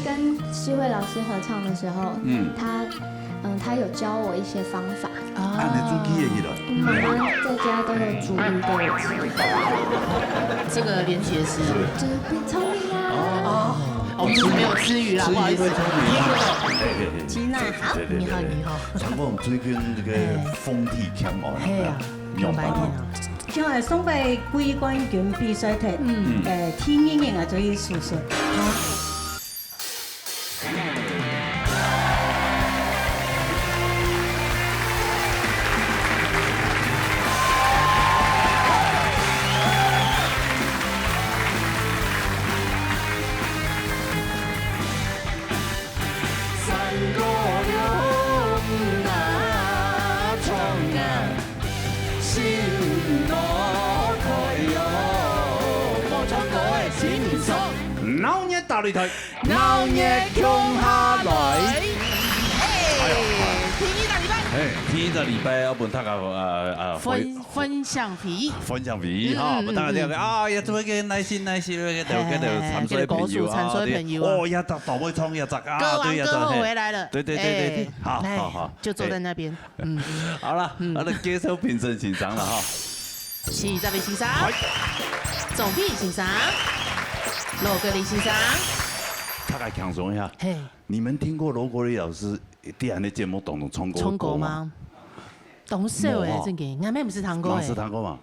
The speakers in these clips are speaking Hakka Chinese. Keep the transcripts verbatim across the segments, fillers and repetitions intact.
跟世慧老师合唱的时候，嗯。他，嗯，他有教我一些方法。啊，你煮鸡个去了？我妈妈在家都有煮鱼给我吃。这个连结是？就是变聪明啊。哦，我们就是没有吃鱼啦，吃鱼不好意思。会聪明啊。嘿，嘿，嘿。吉娜好，对，对，你好，对，对。你好。像我们最近这个风气强哦，嘿啊，有没有？有办法。今日双倍桂冠军比赛赛，嗯。呃，第二名啊，就去试试。好。 闹热大擂台，闹热共下來。哎，第二个禮拜。哎，第二个禮拜，要分大家，呃，呃，分，分享回憶。分享回憶哈，嗯，嗯，分大家了解，嗯。啊，也做一个耐心，耐心，那个，那个，那个參賽朋友啊，嘿，嘿，嘿，那个歌手參賽朋友啊。對，哦，也到，到位唱也讚啊，歌王歌后回來了。對，也讚，嘿。對，對，對，對，好，哎，好，好，就坐在那邊。哎。 嗯。好了，嗯。啊，那介绍评审先生了哈。是，这位先生，嗨。总编先生，罗格林先生。大概轻松一下。嘿。你们听过罗国立老师在俺的节目当中唱过歌吗？唱过吗？当少欸，没有哈。真的，俺们不是唱过欸。老师唱过吗？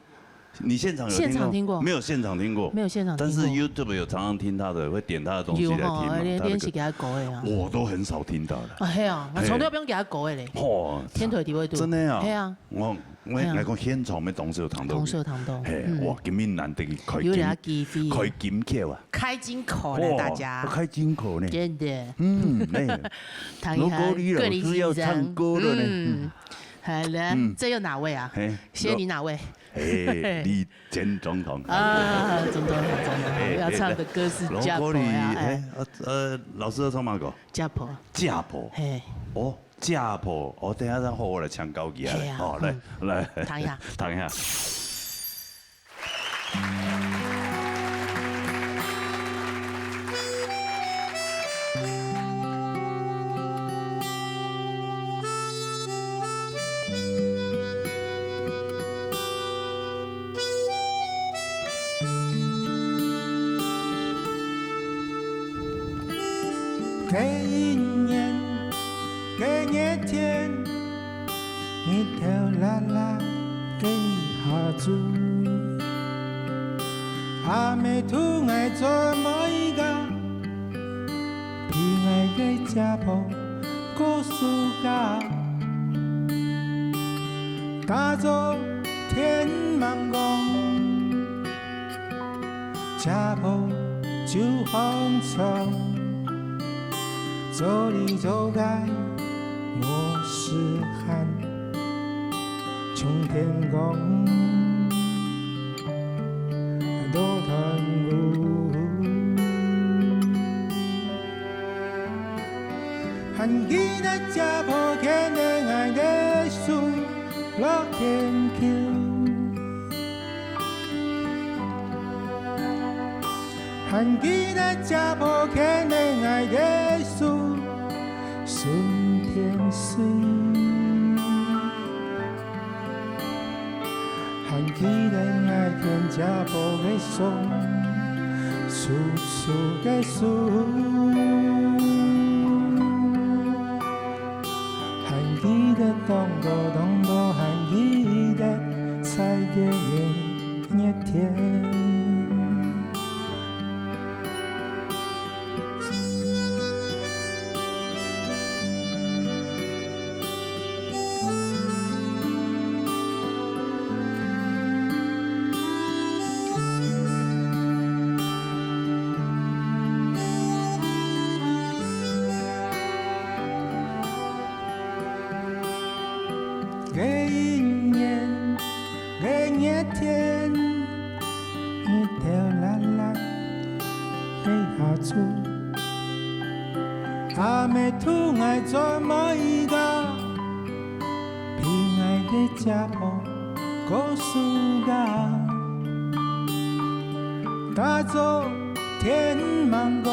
你现场有听过？现场听过。没有现场听过。没有现场听过。但是YouTube有常常听他的，会点他的东西来听嘛，有吼，他的歌。连，连是给他歌的啊。我都很少听到的。啊，嘿啊，我从来不用给他歌的嘞。嘿。嚯，天腿地位度。真的啊？嘿啊。 我，我，嘿啊。我讲现场没同事有谈到。同事有谈到，嘿，嗯。哇，今日难得去开金，有这个机会。开金口啊。开金口了，哇，大家。开金口呢。真的。嗯，哎。唐一涵，罗国立老师要唱歌了呢。桂林先生。嗯。嗯。好了，嗯。这又哪位啊？嘿，谢你哪位？嘿，李前总统。啊，总统好，总统好，嘿，要唱的歌是《嫁婆》啊，嘿，哎。哎，呃，呃，老师要唱哪个？《嫁婆》。《嫁婆》。嘿。哦。 《嫁婆》，哦，等一下再好好来请教一下。嘿啊，哦，来，嗯。来，谈一下。谈一下。 該一年，該熱天，日頭辣辣个下晝，阿姆渡𠊎做妹仔，陪𠊎个姐婆過暑假。打早天吂光， 姐婆就䟘床，做哩做該無時閒，從天光到斷烏。 還記得姐婆牽等𠊎个手落田坵，還記得姐婆牽等𠊎个手順田脣。 還記得𠊎牽姐婆个手，粗粗个手。還記得當多當多，還記得在該个熱天。 該一年，該熱天，日頭辣辣个下晝，阿姆渡𠊎做妹仔，陪𠊎个姐婆過暑假。打早天吂光，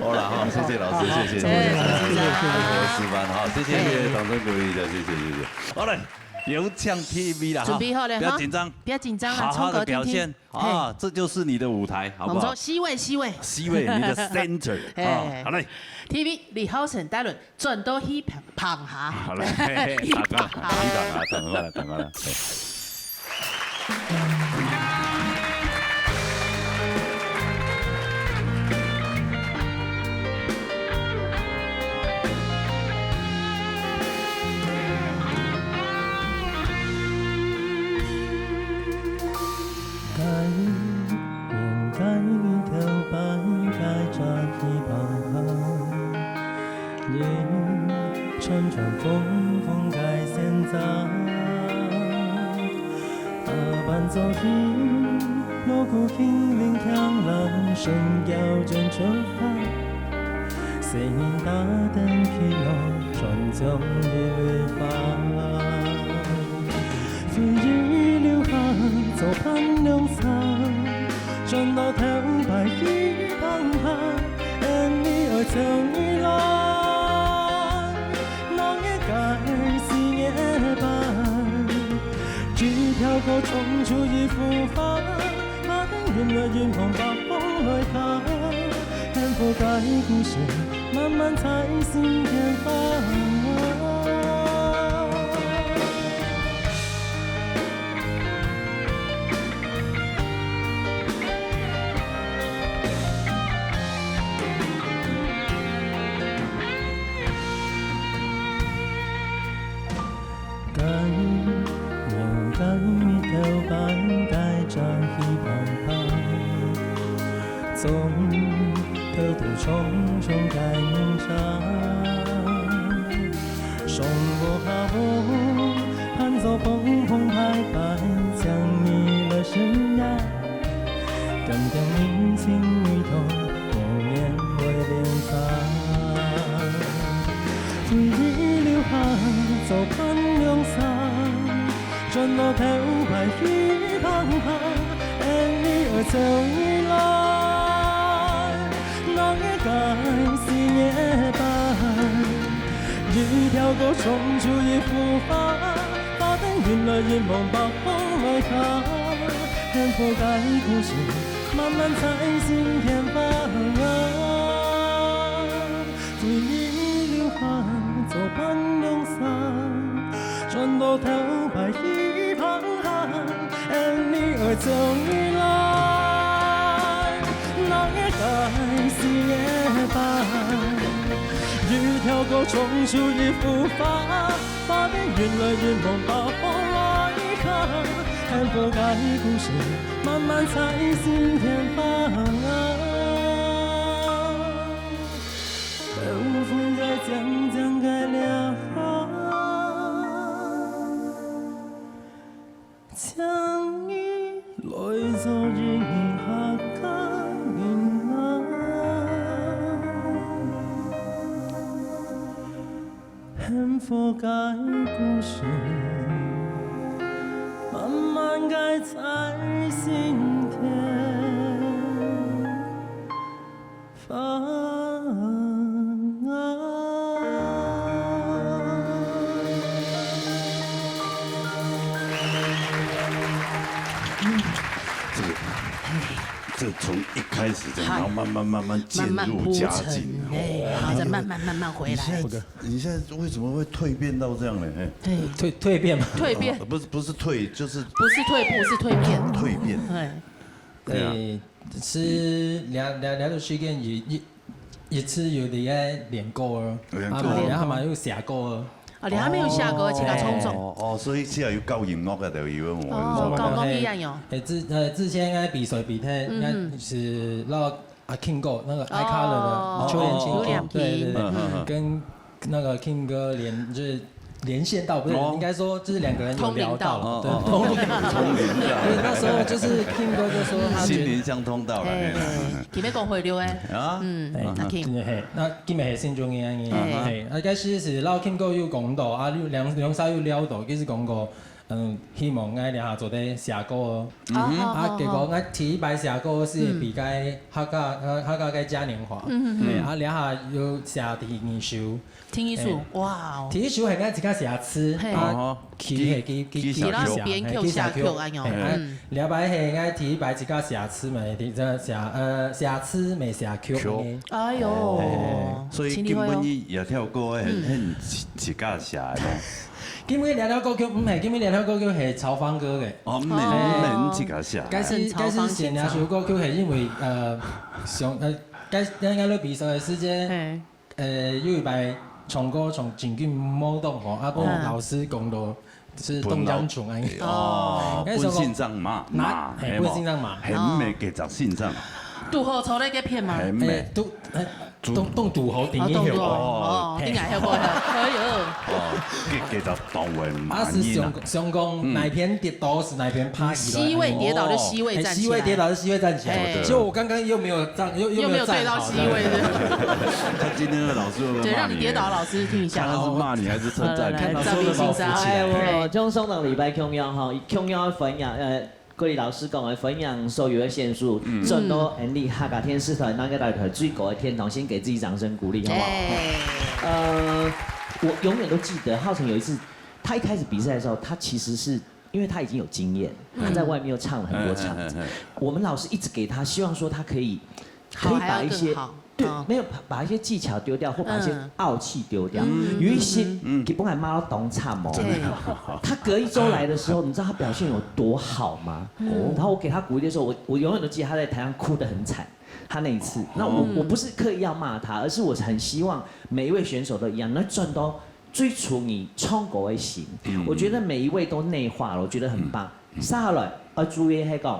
好了哈，谢谢老师，谢谢，谢谢，谢谢，谢谢，谢谢，示范哈，谢谢，谢谢，掌声鼓励一下，谢谢，谢谢。好嘞。有請T V了哈，準備好了哈，不要緊張，不要緊張啦，好好地表現，唱歌聽聽。啊，這就是你的舞台，好不好？沒錯，四位，四位。四位，你的center，啊，嘿。好嘞。T V，李浩辰帶領轉到去棚，棚下。好嘞，嘿，嘿，去棚下。等下，等下，等下，等下。嘿。 这个，这从一开始这样，嗨。然后慢慢慢慢渐入佳境，慢慢铺陈，哎，哇，好，再慢慢慢慢回来。你现在，你现在为什么会蜕变到这样呢？嘿。对。蜕，蜕变嘛。蜕变。呃，不是，不是退，就是不是退步，是蜕变。蜕变。哎。对啊。诶，是两，两，两个事件，一，一，一次有在该练歌哦，练歌。啊，然后嘛有写歌哦。 哦，你还没有下歌，自家创作。哦，哦，所以只要有教音樂个就有个我。哦，刚刚一样哟。诶，之，呃，之前个比赛比赛，嗯嗯。那是那个阿 King 哥，那个 iColor 的哦，邱元清，邱元清。对，对，对，嗯，嗯，嗯。跟那个 King 哥连，就是连线到，不是，哦。应该说就是两个人有聊到，通灵到。对，哦，哦，通灵。通灵的。对，那时候就是 King 哥就说他觉得心灵相通到了，嘿，嘿。嘿，嘿，今日讲回流诶。啊？嗯，诶，阿 King。对，嘿，那今日系新中个，嘿。嘿，啊，开始是老 King 哥有讲到，啊，有两，两三有聊到，就是讲过，嗯，希望𠊎這下做得寫歌哦。啊，結果𠊎第一擺寫歌係比該客家，呃，客家个嘉年華。嗯，嗯，嗯。係，啊，這下又寫第二首。第二首，哇哦。第一首係𠊎自家寫詞，係。啊，哦。佢係佢，佢，佢寫曲，佢老師編曲寫曲，係，佢寫曲，恁樣。係，啊，嗯。這擺係𠊎第一擺自家寫詞嘛，寫，呃，寫詞嘛寫曲，曲。恁樣。哎喲，哦。係，係，係。所以真厲害哦。今晡日這條歌係，嗯。係你自家寫个嗎？ 今晡日這條歌曲毋係，今晡日這條歌曲係超凡哥个。哦，毋係，哦。毋係，你自家寫。該時，該時寫這首歌曲係因為，呃，上，呃，該，該，該比賽个時間，嘿。呃，有一擺唱歌唱正經無當好，啊，分老師講到係當嚴重恁樣。哦，該時候分先生罵，罵，係，係無？分先生罵。係，毋係該隻先生。堵好坐在該片嘛。係，毋係。欸，堵，欸， 當，當堵好，定義曉過。哦，定義曉過，哎喲。哦，佢，佢就當會罵你啦。啊，係想，想講哪片跌倒係哪片爬起來。嗯，C位跌倒就C位站起來。哎，C位跌倒就C位站起來。哎。就我剛剛又沒有站，又，又沒有站好。又沒有對到C位，對。他今天的老師會不會罵你？對，讓你跌倒，老師聽一下。看他是罵你還是稱讚你？來，來，來，趙麗先生。哎，我，哎。就上兩禮拜共樣吼，共樣分享，呃， 各位老師講个，分享所有个選手，嗯。轉到𠊎俚客家電視台，拿个台最高个天堂，先給自己掌聲鼓勵，好不好？哎。呃，我永遠都記得，浩辰有一次，他一開始比賽的時候，他其實是，因為他已經有經驗，嗯。他在外面又唱了很多場子。嗯，嗯，嗯，嗯。我們老師一直給他，希望說他可以，可以把一些，好，還要更好。 對，哦。沒有，把，把一些技巧丟掉，或把一些，嗯。傲氣丟掉。嗯。有一些，嗯。佢本來罵到當慘哦。真的。他隔一周來的時候，你知道他表現有多好嗎？嗯。然後我給他鼓勵的時候，我，我永遠都記得他在台上哭得很慘，他那一次。那我，哦。我不是刻意要罵他，而是我很希望每一位選手都一樣，能賺到最初你唱歌的心。嗯。我覺得每一位都內化了，我覺得很棒。嗯。接下來要注意，係講，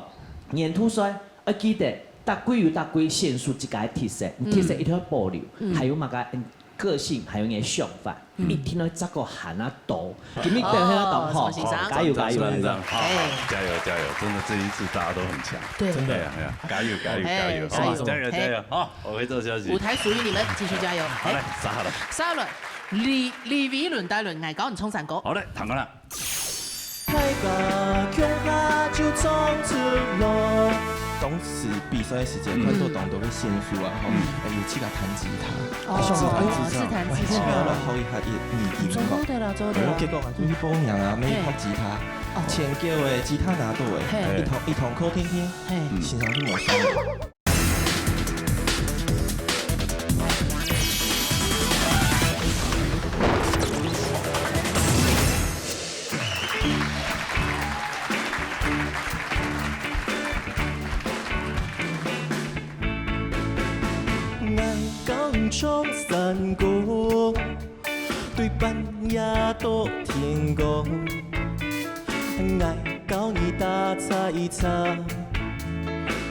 年度賽 愛記得，逐季有逐季選手自家个特色，嗯。特色一定要保留，嗯。還有麼个，嗯，個性，還有你个想法，嗯。一定要再過喊啊多。今日等下要當好，哦，宋先生。加油，加油，加油。讚，讚，讚，好，好，哎。加油，加油，真的這一次大家都很強。對。真的。哎呀，哎呀，加油，加油，哎，加油，好吧，加油。加油，哎。加油，好，我會做消息。舞台屬於你們，繼續加油。好嘞，哎。殺了。殺了，李，李維倫帶來，愛教你唱山歌。好嘞，聽過了。 大家共下就唱出來。當時比賽个時節，嗯。看到當多个選手啊，吼，嗯。哎，有自家彈吉他，哦，啊，想講，哎，哦，自彈自唱。哎，這樣來學一下音，音樂。做得啦，做得啦。哎，結果啊，就去報名啊，愛學吉他，嘿。哦。前腳个吉他拿到个，嘿。一堂，一堂課聽聽，嘿。先生就無上。 𠊎教你唱山歌，對半夜到天光。𠊎教你打採茶，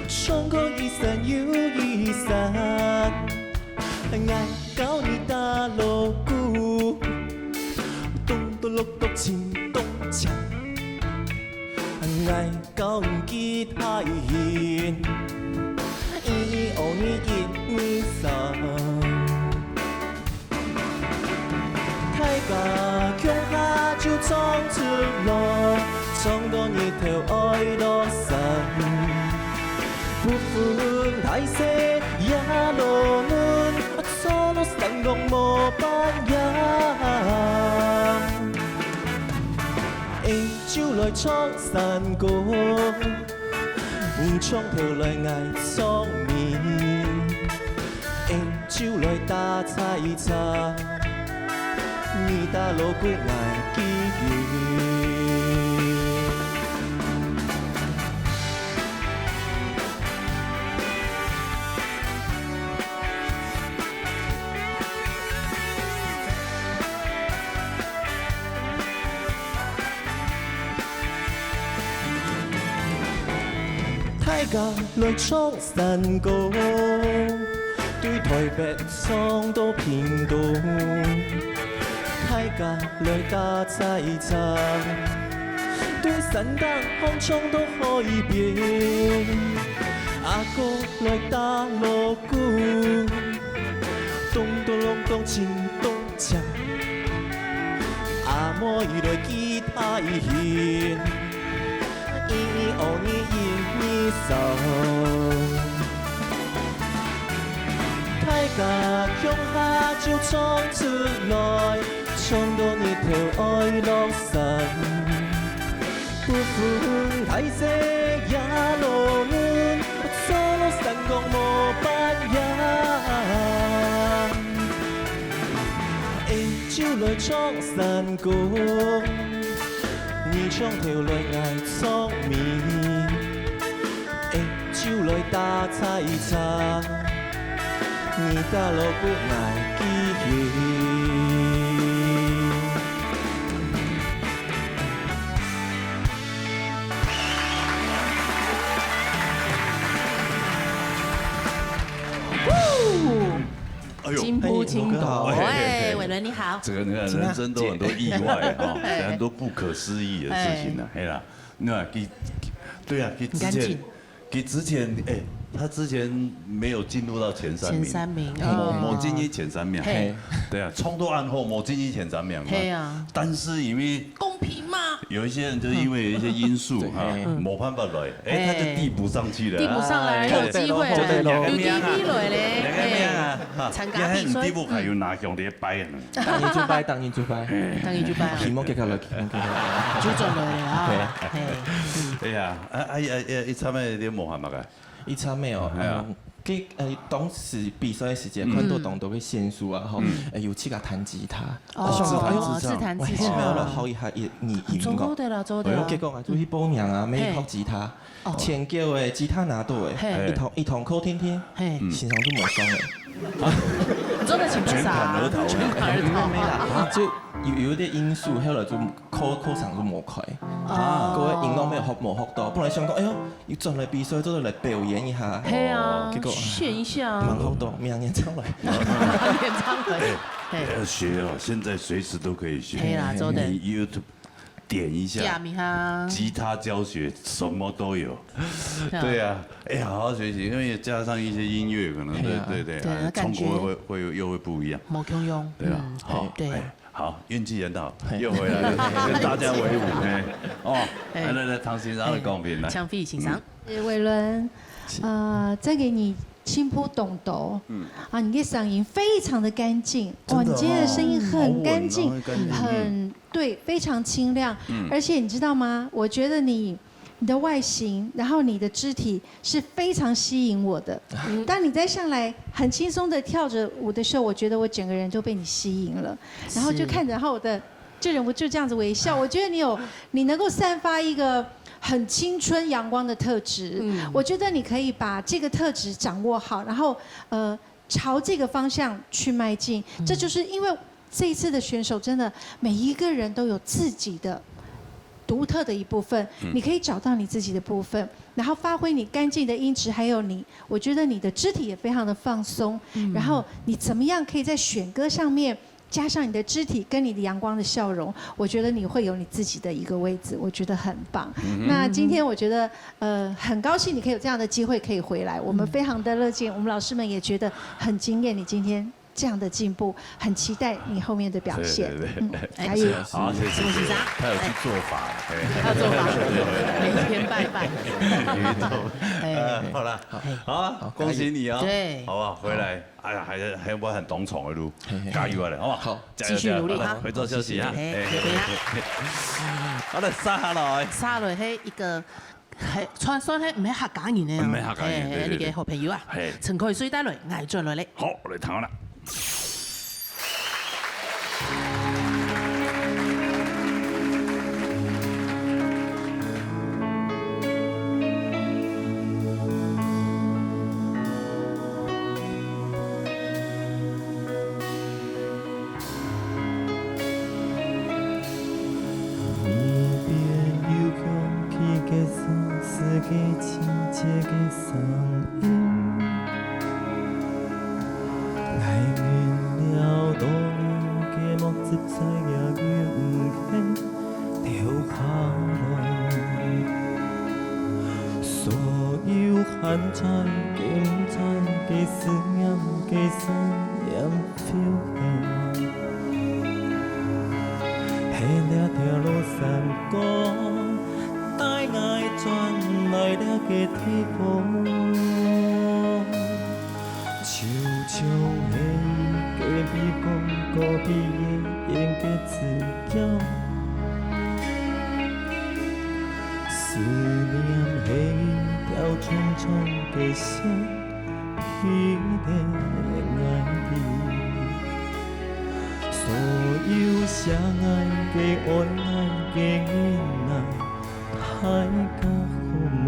唱歌一山又一山。𠊎教你打鑼鼓，咚咚隆咚咚咚鏘。 𠊎教你吉他个弦，一二五二一二三。大家共下就唱出來，唱到日頭愛落山。不分大細也無論，坐落山崗無半樣。 欸，就來唱山歌，你唱頭來𠊎唱尾。欸，就來打採茶，你打鑼鼓𠊎擊琴。 大家來唱山歌，對臺北唱到屏東。大家來打採茶，對山頂項唱到海邊。阿哥來打鑼鼓，咚咚隆咚鏘咚鏘。阿妹來吉他一翕，一二五二一二三。大家共下就唱出來，唱到日頭愛落山。不分大細也無論，唱到山崗無半樣。 酒來唱山歌，你唱頭來𠊎唱尾，酒來打採茶，你打鑼鼓𠊎記起。哎呦，進步真多。哎哎，偉倫你好。这个你看，人生都很多意外哈，很多不可思议的事情呢。哎啦，那给，对啊，给之前，给之前，哎，他之前没有进入到前三名，前三名，没没进去前三名，嘿，对啊，冲到暗后没进去前三名嘛，嘿啊，但是因为公平嘛，有一些人就是因为有一些因素哈，没办法来，哎，他就递补上去了，递补上来有机会，对有机会来嘞，两个名啊，参加比赛你看你递补还有拿兄弟牌呢。 當然就拜，當然就拜，當然就拜啊，希望結合落去，希望結合落去。就轉來了啊，嘿，哎呀，啊啊啊！一參个你無閒嘛个？一參个哦，哎呀嗯，佢呃當時比賽个時節，看到當多个選手啊，吼，呃有自家彈吉他，哦，自彈自唱自彈自我想要來唱，學一下音音音樂。做得啦，做得啦，結果啊，就去報名啊，愛學吉他，前腳个吉他拿到个，嘿一堂一堂課聽聽，嘿，先生就無上个。你做得請不少，全盤而逃全盤而逃，沒啦，就有有一點因素，後來就課課程就無開，啊各位音樂沒有學無學到，本來想講，哎喲，你轉來比賽，做得來表演一下，嘿啊，結果炫一下蠻，好到，明年再來。演唱會，嘿，要学哦，现在随时都可以学。可以啦，做得你 YouTube 点一下假，米哈，吉他教学什么都有。对啊，哎，好好学习，因为加上一些音乐，可能对哎呀对对，对啊啊感觉冲过会会又会不一样。無共樣，对啊，嗯好，对啊哎，好，运气很好，又回来了，跟大家为伍，哎，哦，哎来来来，唐先生的公平来，強飛先生，偉倫，呃，再給你進步當多。嗯，啊，你的嗓音非常的乾淨，哇，真的哦你今天的聲音很乾淨，好穩哦很乾淨很对，非常清亮。而且你知道吗？我觉得你你的外形，然后你的肢体是非常吸引我的。当你在上来很轻松的跳着舞的时候，我觉得我整个人就被你吸引了，然后就是看着，然后我的就忍不住这样子微笑。我觉得你有，你能够散发一个很青春阳光的特质。我觉得你可以把这个特质掌握好，然后呃朝这个方向去迈进。这就是因为这一次的选手真的每一个人都有自己的独特的一部分，你可以找到你自己的部分，然后发挥你干净的音质，还有你，我觉得你的肢体也非常的放松，然后你怎么样可以在选歌上面加上你的肢体跟你的阳光的笑容，我觉得你会有你自己的一个位置，我觉得很棒。那今天我觉得，呃，很高兴你可以有这样的机会可以回来，我们非常的乐见，我们老师们也觉得很惊艳你今天这样的进步，很期待你后面的表现。对对对嗯，哎加油！好，谢谢谢谢，他有去做法，哎，他有做法，每天拜拜，哎，好了，好啊，恭喜你啊，对好不好？回来，哎呀，还还有很多重的路，加油啊嘞，好不好？好，加油继续努力哈加油回头休息啊，哎，哎谢谢啊。好了，沙哈了，哎，沙雷嘿一个，嘿，算算嘿，毋係客家人呢，毋係客家人嘿对对对你个好朋友啊嘿，陈凱水帶來，𠊎轉來咧。好，来听啦。 所有還在、今在个思念，个思念飄遠。係在這條路上過，帶𠊎轉來這个地方，就像係該美光過鼻煙个子調。思念係條長長个線， 牽連𠊎。所有惜𠊎个、愛𠊎个人啊，大家好無？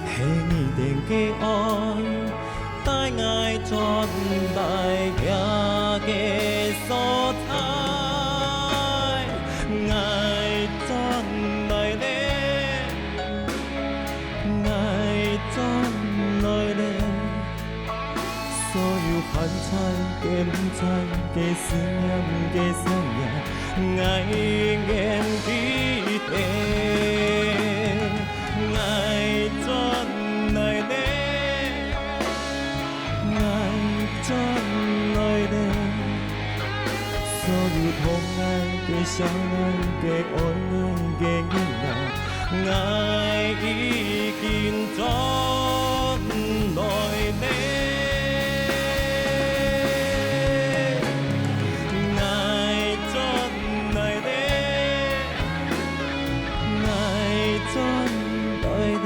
係你等个愛，帶𠊎轉來這个所在，𠊎轉來咧。 𠊎轉來咧，所有還在个、毋在个、思念个、想念，𠊎已經記得。𠊎轉來咧，𠊎轉來咧。 所有疼𠊎个、惜𠊎个、愛𠊎个人啊，𠊎已經轉來咧。𠊎轉來咧，𠊎轉來咧。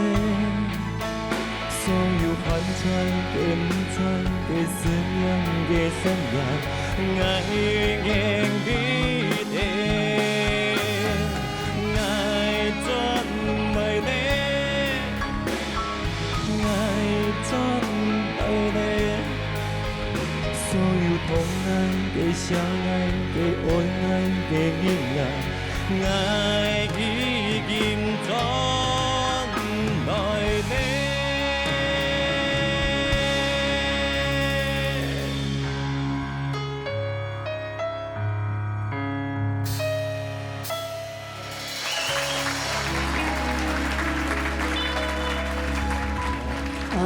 所有還在个、毋在个、思念个、想念，𠊎已經記得。𠊎轉來咧，𠊎轉來咧。所有疼𠊎个、惜𠊎个、愛𠊎个人啊， 𠊎已經轉來咧。嗯，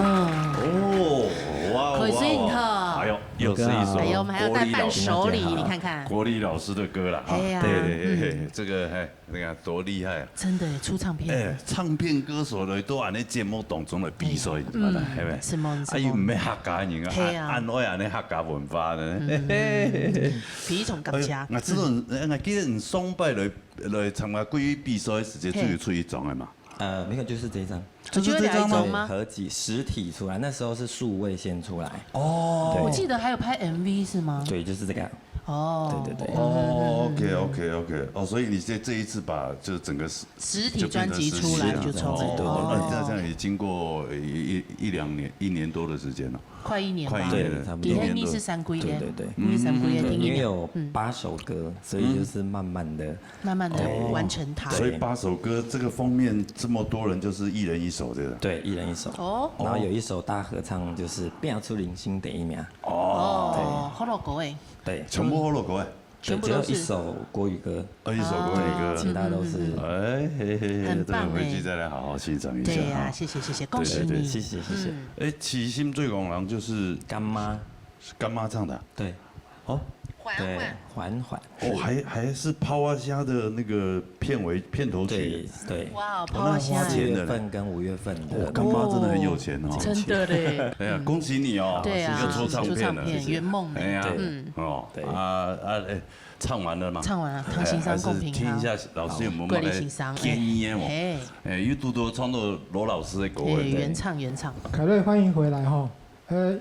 哦，哇哦，開心哈。哇哦。哎喲，又是一首哎喲，我們還要帶伴手禮，國立老師的歌啦。你看看。國立老師的歌啦，哈。哎呀，對，對，對，嗯。這個，哎，你看多厲害啊！真的耶，出唱片。哎，唱片歌手來到恁呢節目當中來比賽，嗯，係咪？係無？係無？啊，又毋係客家人啊，係啊。啊，恁愛恁呢客家文化呢？嗯，非常感謝。哎喲，𠊎知道你，哎，𠊎記得你上擺來，來參加國語比賽个時節，嘿。就有出一張个嘛。 呃，沒有，就是這一張。就係這張嗎？對，合輯實體出來，那時候是數位先出來。哦。對。我記得還有拍M V是嗎？對，就是這個樣。哦。對，對，對。哦，OK，OK，OK，哦，所以你這，這一次把就整個實，實體專輯出來就變成實體了。就出來。哦，那這樣也經過一，一，一兩年，一年多的時間了。快一年吧。快一年了，對，差不多。一年多。其實你是三個月，對，對，對。你是三個月，嗯，聽一年。因為有八首歌，嗯。所以就是慢慢地 慢慢地完成它。哦。所以八首歌這個封面這麼多人就是一人一首，對吧？對，一人一首。哦。然後有一首大合唱，就是變出零星第一名。哦。哦，好老歌欸。對。全部好老歌欸。對，全部都是。只有一首國語歌。哦，一首國語歌。對，其他都是。嗯，嗯，嗯。哎，嘿，嘿，嘿，很棒欸。這個回去再來好好欣賞一下哈。對啊，謝謝，謝謝，恭喜你。對，對，對。謝謝，謝謝。嗯。哎，起心最講人就是乾媽。 是乾媽唱的啊？對。哦。對，緩緩。哦，還，還是泡啊蝦的那個片尾，片頭曲。對，對。哇，哦，那花錢的嘞。泡啊蝦。四月份跟五月份的。哦，乾媽真的很有錢哦。真的嘞。哎呀，恭喜你哦，對啊，又出唱片了。出唱片，圓夢呢。哎呀，對。嗯。哦，對。啊，啊，哎，唱完了嗎？唱完了，唐先生公平啊。哎，還是聽一下老師有沒有什麼建議哦？好，桂林先生，哎，嘿。哎，又多多創作羅老師的歌欸。哎，原唱，原唱。凱瑞，歡迎回來哈。 呃，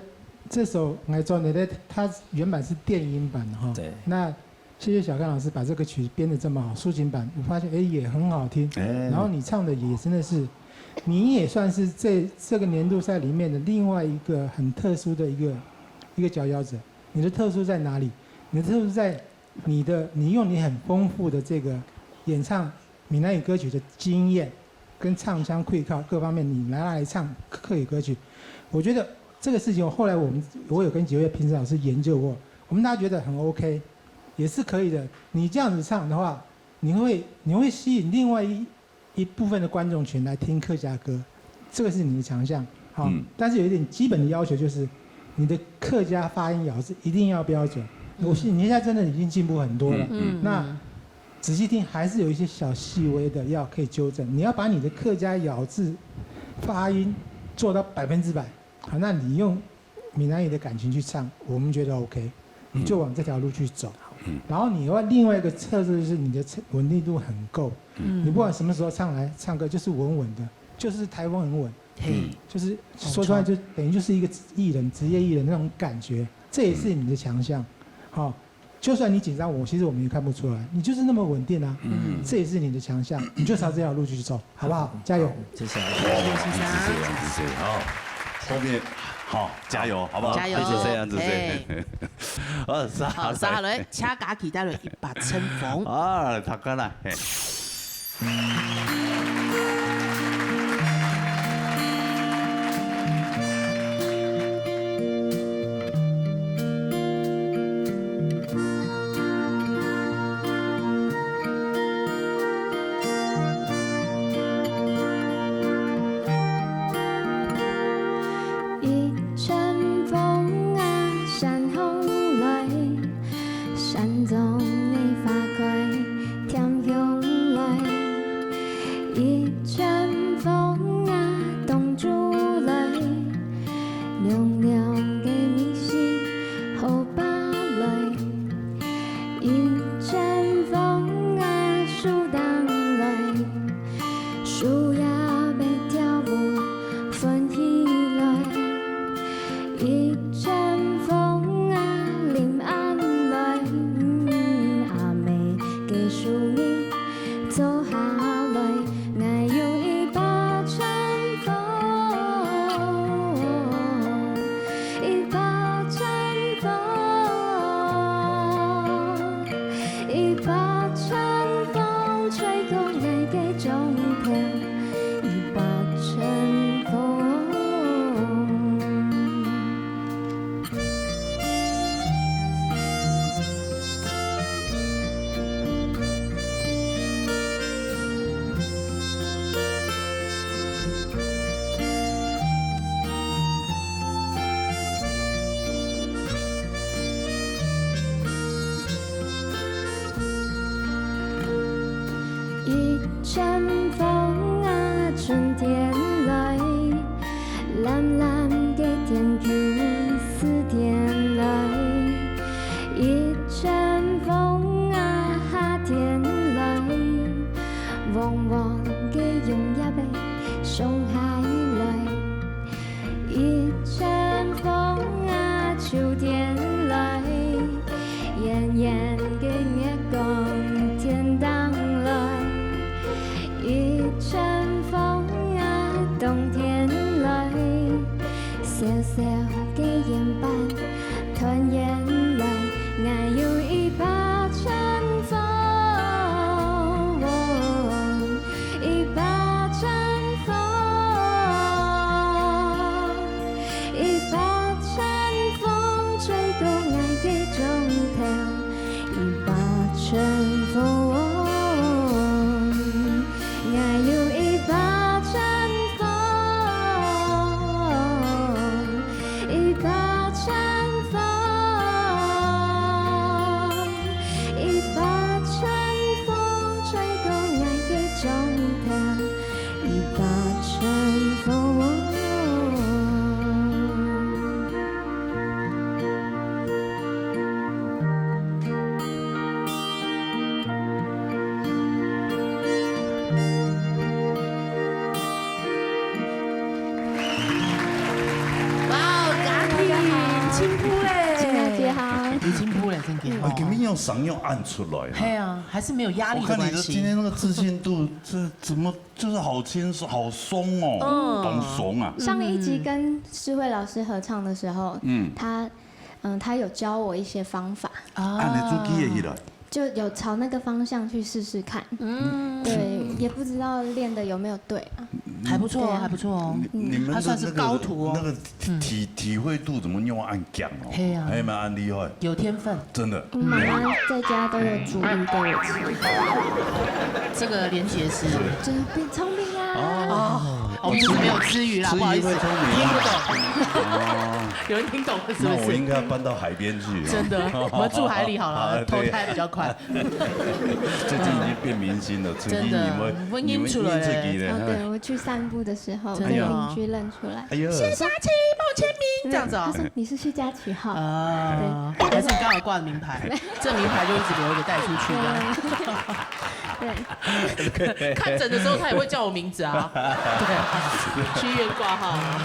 這首《𠊎轉來咧》，它原版是電音版的哈。對。那謝謝小剛老師把這個曲編得這麼好，抒情版我發現，哎，也很好聽。哎。然後你唱的也真的是，你也算是這，這個年度賽裡面的另外一個很特殊的一個，一個佼佼者。你的特殊在哪裡？你的特殊在你的，你用你很豐富的這個演唱閩南語歌曲的經驗，跟唱腔、氣口各方面，你拿來唱客語歌曲，我覺得這個事情，後來我們，我有跟幾位評審老師研究過，我們大家覺得很OK，也是可以的。你這樣子唱的話，你會，你會吸引另外一，一部分的觀眾群來聽客家歌，這個是你的強項。好，嗯。但是有一點基本的要求，就是你的客家發音咬字一定要標準。我是，你现在真的已经进步很多了。嗯。那仔细听，还是有一些小细微的要可以纠正。你要把你的客家咬字、发音做到百分之百，好，那你用闽南语的感情去唱，我们觉得 OK，你就往这条路去走。嗯。然后你要另外一个特色就是你的稳定度很够，嗯。你不管什么时候唱来唱歌，就是稳稳的，就是台风很稳，嘿。就是说出来就等于就是一个艺人，职业艺人那种感觉，这也是你的强项。好，就算你紧张，我其实我们也看不出来，你就是那么稳定啊。嗯。这也是你的强项，你就朝这条路去走，好不好？加油！谢谢。谢谢，谢谢，好。后面，好，加油，好不好？加油。谢谢，谢谢。嘿。好，好，接下来，请嘉琪带来一把春风。啊，他刚来，嘿。一阵风啊，山风来，山中的花开添香来。一阵风啊，冬至来， 凉凉个米线好飽來，一陣風啊，樹頂來，樹葉仔跳舞歡喜來。一陣風啊，臨暗來，嗯，阿姆个手藝 做下來，𠊎有一把春風，一把春風，一把春風，吹過𠊎个莊頭，一把春風。 一陣風啊，春天來，藍藍个天空，四點來。一陣風啊，夏天來，黃黃个榕葉仔送下來。 一陣風啊，秋天來，圓圓个月光天頂來。一陣風啊，冬天來，小小个圓盤 團圓來，𠊎有一把春風，一把春風，一把春風，吹過𠊎个莊頭，一把春風。 𠊎有一把春風，一把春風，一把春風，吹過𠊎个莊頭，一把春風。 哇哦，嘉琪，你進步咧！青雅姐好。你進步咧，真的。嗯。哦，今天用嗓音按出來哈。嘿啊，還是沒有壓力的關係。我看你的今天那個自信度，這怎麼就是好輕鬆，好鬆哦，嗯。好鬆啊。上一集跟詩慧老師合唱的時候，嗯。她，嗯，她有教我一些方法。啊。啊，你做記得起來。 就有朝那個方向去試試看。嗯。對，也不知道練的有沒有對啊。還不錯哦，對啊。還不錯哦。你，你們的那個，她算是高徒哦。那個體，嗯。體，體會度怎麼那麼強哦？嘿啊。還蠻厲害。有天分。真的。我媽媽在家都有煮飯給我吃。這個連結是？真的變聰明啊。哦，我们就是没有吃鱼啦，吃鱼不好意思，会聪明啊。听不懂。哦。有人听懂了是不是？那我应该搬到海边去啊。真的，我们住海里好了，啊，对。投胎比较快。最近已经变明星了，最近真的，你们，我认出来了。你们认出来了。哦，对，我去散步的时候，真的哦。被邻居认出来。哎呀。谢佳琪，帮我签名，这样子哦。他说：“你是谢佳琪哈。”啊，对。还是你刚好挂的名牌，这名牌就一直留着带出去这样。对。看诊的时候他也会叫我名字啊，对啊，去医院挂号啊，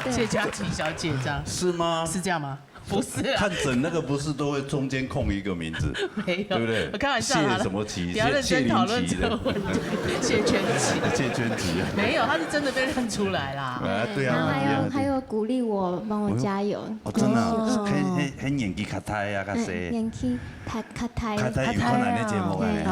对。谢佳琪小姐这样，是吗？是这样吗？不是啊。看诊那个不是都会中间空一个名字，没有，对不对？我开玩笑的，谢什么琪，不要认真讨论这个问题。谢谢佳琪。谢佳琪啊。没有，他是真的被认出来啦。啊，对啊，然后还有，那一样。还有鼓励我，帮我加油。哎呦。哦，真的啊，嗯。很，很，很年纪较大啊，较嗯，细。年纪大，较大。较大有看咱的节目啊。对。哦，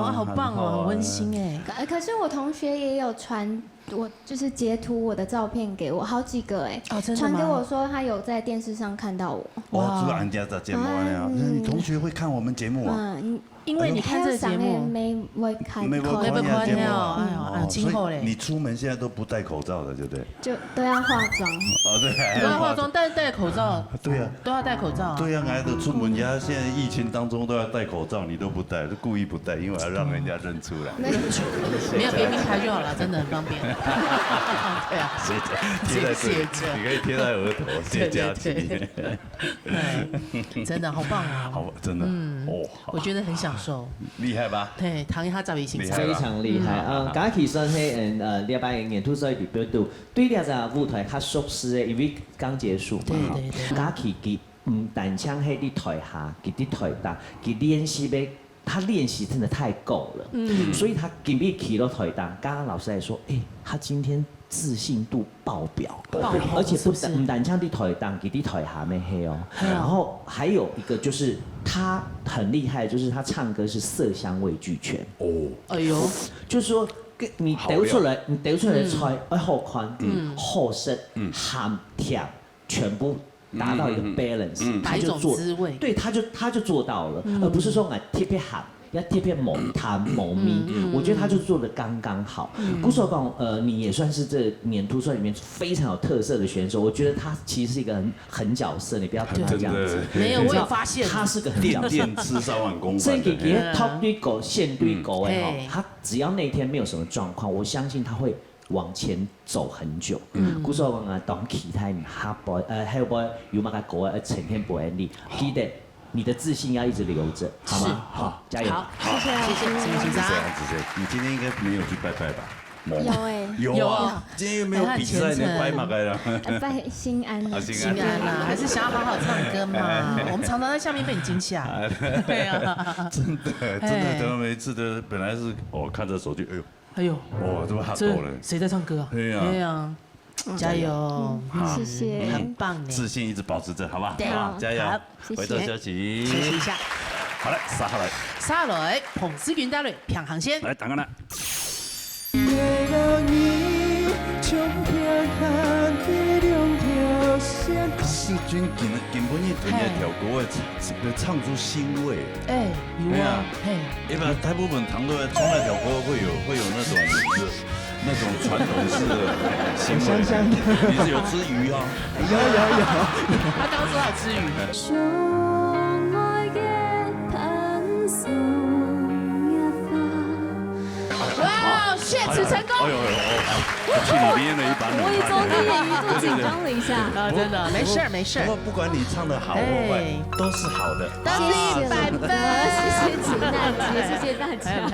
哦，好棒哦，很好啊。很温馨哎。可，可是我同学也有传，我就是截图我的照片给我，好几个哎，哦，真的吗？传给我说他有在电视上看到我。哦，哇。除了俺家的节目啊，嗯。那你同学会看我们节目啊？嗯，因为你看这个节目，还有上面没，没看，没，没看过。没看过，哎呦，哎呦，哦，真好嘞。所以你出门现在都不戴口罩的，对不对？就都要化妆。哦，对，还要化妆。都要化妆，但是戴口罩，对啊。都要戴口罩啊。对啊，俺都出门呀，现在疫情当中都要戴口罩，你都不戴，就故意不戴，因为要让人家认出来。没有。没有别名牌就好了，真的很方便。对啊。谢谢，贴在这里，谢谢。你可以贴在额头，谢谢佳琪。对，对，对。哎，真的好棒哦。好，真的，嗯，哦，好。我觉得很享受。厉害吧？对，唐一他早已经厉害吧？非常厉害。嗯。嗯，佳琪算是，嗯，呃，禮拜年度所以比较多，对这个舞台较熟悉的，因为刚结束嘛。对，对，对。佳琪佢，嗯，单枪黑的台下，佢的台下，佢练习的，他练习真的太够了。嗯。所以他今日起了台上，刚刚老师还说，哎，他今天自信度爆表。爆表，而且不但，是不是？不但像在台上，佢在台下面黑哦。对啊。然后还有一个就是他很厉害，就是他唱歌是色香味俱全。哦。哎呦。就是说，跟你丢出来，好料。你丢出来的菜，嗯。哎，好看，嗯。好食，嗯。鹹甜，全部达到一个balance，嗯，嗯，嗯。他就做，哪一种滋味？对，他就，他就做到了，嗯。而不是说，哎，特别鹹，要特别猛汤猛米，嗯，嗯，我觉得他就做得刚刚好。嗯。故所讲，呃，你也算是这年度赛里面非常有特色的选手，我觉得他其实是一个很，很角色，你不要看他这样子。真的。没有，你知道，我有发现。他是个很角色。垫垫吃三碗公饭的。所以给，给他top对狗、线对狗的哈，嗯。嘿。他只要那天没有什么状况，我相信他会往前走很久。嗯。故所讲啊，當期待你下擺，呃，下擺有麼个歌啊，呈現表演你，記得你的自信要一直留着，好嗎？是。好，加油。好，谢谢老师。谢谢，谢谢，谢谢。子涵，子涵，你今天应该没有去拜拜吧？有欸。有啊，有啊。今天又没有比赛呢，哎，他很虔诚。拜嘛该了。呃，拜心安啊。啊，心安。心安啊，还是想要好好唱歌嘛。哎。我们常常在下面被你惊吓。哎。对啊。真的，真的，哎。他每次都本来是我看着手机，哎呦，哎呦，哇，这么hot这了。谁在唱歌啊？对啊。对啊，加油。嗯，好。谢谢。很棒呢。自信一直保持着，好不好？对。好，加油。好，谢谢。回到消息。休息一下。好了，杀下来。杀下来，彭思君带来平行线。来，打开了。彭思君今，今晡日特别挑歌，唱，唱出新味。哎，有啊，对啊。嘿。 一般大部分糖都从来挑歌会有，会有那种，那种传统式的行为。香香的。你是有吃鱼啊？有，有，有。他刚刚说他吃鱼。哇，现实成功。哎呦，哎呦，哎呦，去里面了一把冷汗。我也终于，终于紧张了一下。啊，真的，没事儿，没事儿。不过不管你唱得好或坏，哎。都是好的。都是一百分。谢谢大家，谢谢大家。哎，哎。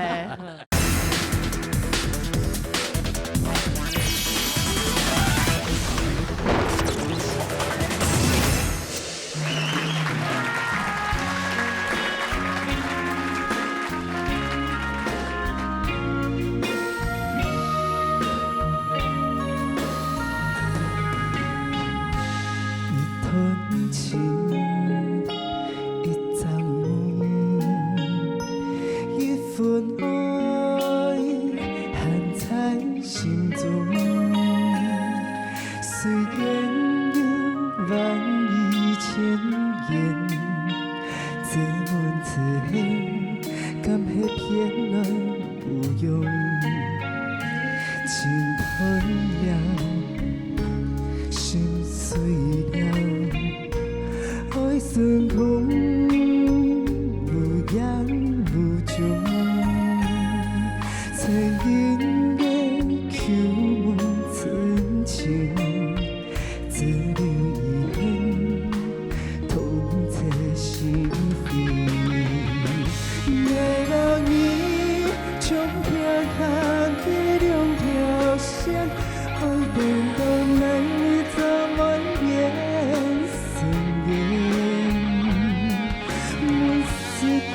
等人个叩門，真情只留遺憾，痛徹心扉。愛摎你像平行个兩條線，愛等到哪日才會變成緣？問世間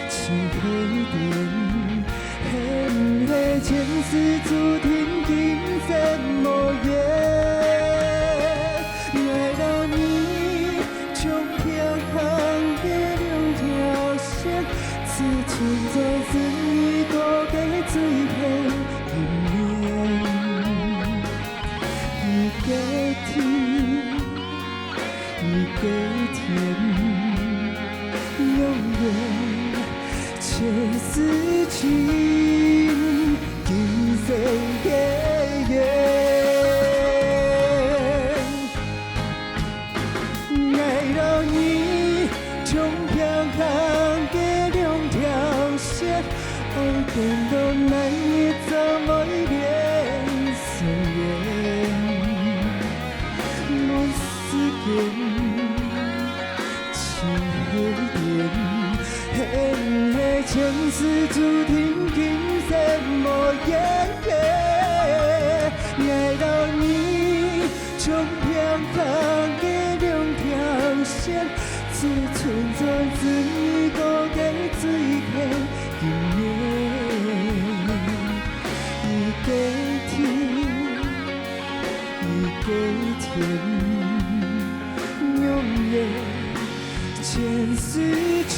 像黑點，係毋係前世注定今生無緣？愛摎你像平行个兩條線，只存在十二个最後一面。一个天， 一个天，永遠前世情，今生个緣。愛摎你像平行个兩條線，愛等到哪日才會變成緣？ 問世間情係緣，係毋係前世注定今生無緣？愛摎你像平行个兩條線，只存在十二个最後一面。一个天， 一个天，永遠前世情，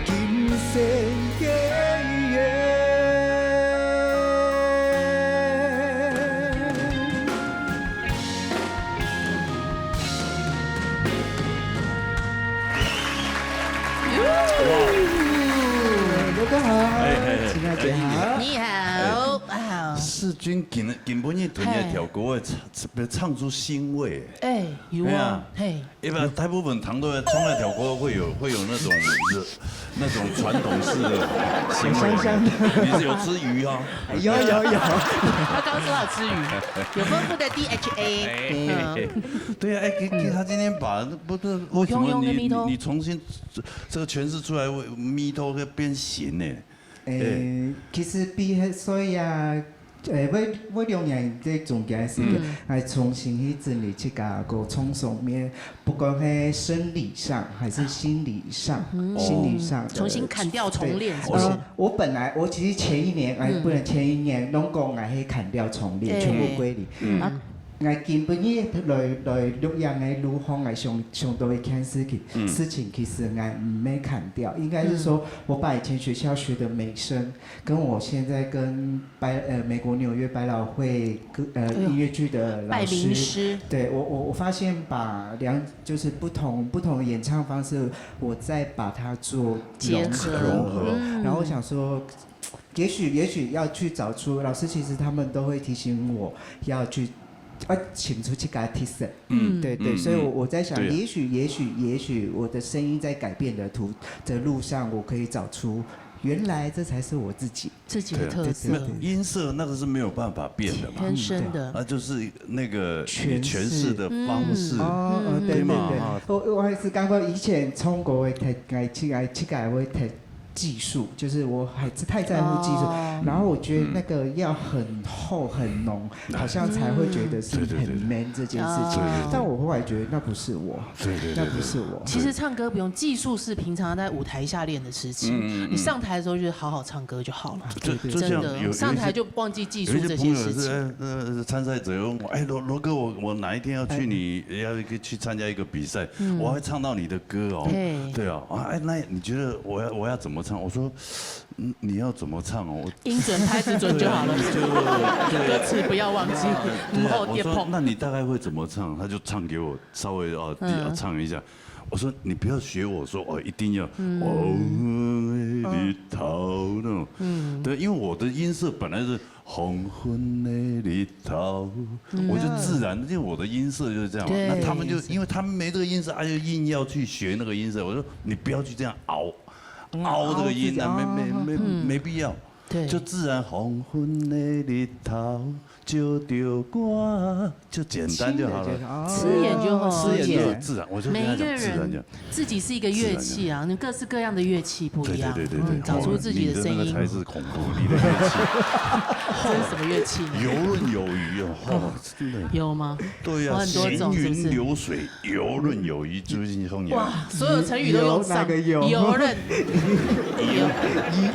今生个缘。刘哥好，哎，哎，哎，亲爱姐好。哎，你好，啊。世钧今，今晡日同你个条歌个唱，唱出新味。哎，有啊，哎呀，嘿。一般大部分唱到个，唱个条歌会有，会有那种，那种传统式的行为。香香的。你是有吃鱼哦？有，有，有。他刚说到吃鱼，有丰富的D H A。哎，嗯。对啊，哎，其，其实他今天把，不是，为什么你，你，你重新这个诠释出来，味道会变形呢？ 诶，其实比迄，所以啊，诶，我，我两年在中间个时间，嗯。来重新去整理自家个创作面，不管是生理上还是心理上，嗯。心理上的，重新砍掉重练，对，是不是？我，我本来，我其实前一年，哎，嗯。不能前一年，拢讲哎，去砍掉重练，对。全部归零。嗯。啊， 𠊎今晡日來，來錄音个路項，𠊎想，想到一件事情，嗯。事情其實𠊎毋係砍掉，應該是說，嗯。我把以前學校學的美聲，跟我現在跟百，呃，美國紐約百老匯歌，呃，哎呦，音樂劇的老師，拜名師。對，我，我，我發現把兩，就是不同，不同的演唱方式，我再把它做融合。結合。融合。嗯。然後我想說， 也許，也許要去找出，老師其實他們都會提醒我要去，要尋出自家个特色。嗯。對，對，嗯，所以我，嗯。我在想，對啊。也许，也许，也许我的声音在改变的途，的路上，我可以找出，原来这才是我自己。自己的特色。对啊，对，对，对。那音色那个是没有办法变的嘛。天生的。对。那就是那个你诠释的方式。嗯。哦，哦，对，对嘛，对，对。啊。我，我还是感觉以前唱歌会太，爱，爱，爱会太 技术，就是我还是太在乎技术。哦。然后我觉得那个要很厚很浓，好像才会觉得是很 man 这件事情。嗯。对，对，对，对。哦。但我后来觉得那不是我，对，对，对，那不是我。其实唱歌不用，技术是平常在舞台下练的事情，嗯，嗯，嗯。你上台的时候就是好好唱歌就好了。这，对，对。这像有，真的，有一些，上台就忘记技术这些事情。有一些朋友是，呃，呃，参赛者问我，哎，罗，罗哥，我，我哪一天要去你，哎。要去参加一个比赛，嗯。我要唱到你的歌哦。对。对啊，啊，哎，那你觉得我要，我要怎么唱？我说，嗯，你要怎么唱哦？我音准拍子准就好了，对啊，你就，对啊。歌词不要忘记，那，对啊，然后跌碰。我说，那你大概会怎么唱？他就唱给我稍微，哦，嗯。唱一下。我说，你不要学我说，哦，一定要，嗯。哦，日头那种。嗯。对，因为我的音色本来是黄昏的日头，嗯。我就自然，因为我的音色就是这样嘛。对。那他们就，因为他们没这个音色，他就硬要去学那个音色。我说，你不要去这样熬。凹这个音啊，没没没没必要，对，就自然黄昏的日头照着我，就简单就好了。轻的就好。自然就好，自然自然就自然，我就跟他讲自然就。自己是一个乐器啊，那各式各样的乐器不一样，对对对对对，嗯，找出自己的声音你的那个。才是恐怖，你的乐器。这是什么乐器呢？游刃有余哦，哦，真的。有吗？对呀，我很多种行云流水，游刃有余，就是你说你啊。哇，所有成语都用上，有哪个有游刃，游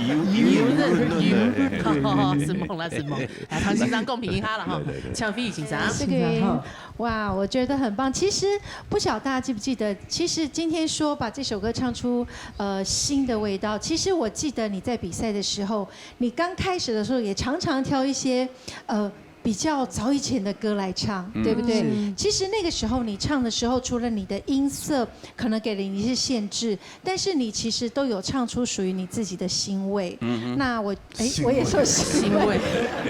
游游刃游游对对对。好，承蒙啦，承蒙。来，唐先生公平一下了哈，对对对像飞宇先生，这个哇，我觉得很棒。其实不晓得大家记不记得，其实今天说把这首歌唱出呃新的味道。其实我记得你在比赛的时候，你刚开始的时候也常常挑一些呃比较早以前的歌来唱，对不对？其实那个时候你唱的时候，除了你的音色可能给了你一些限制，但是你其实都有唱出属于你自己的新味。那我哎，我也说新味，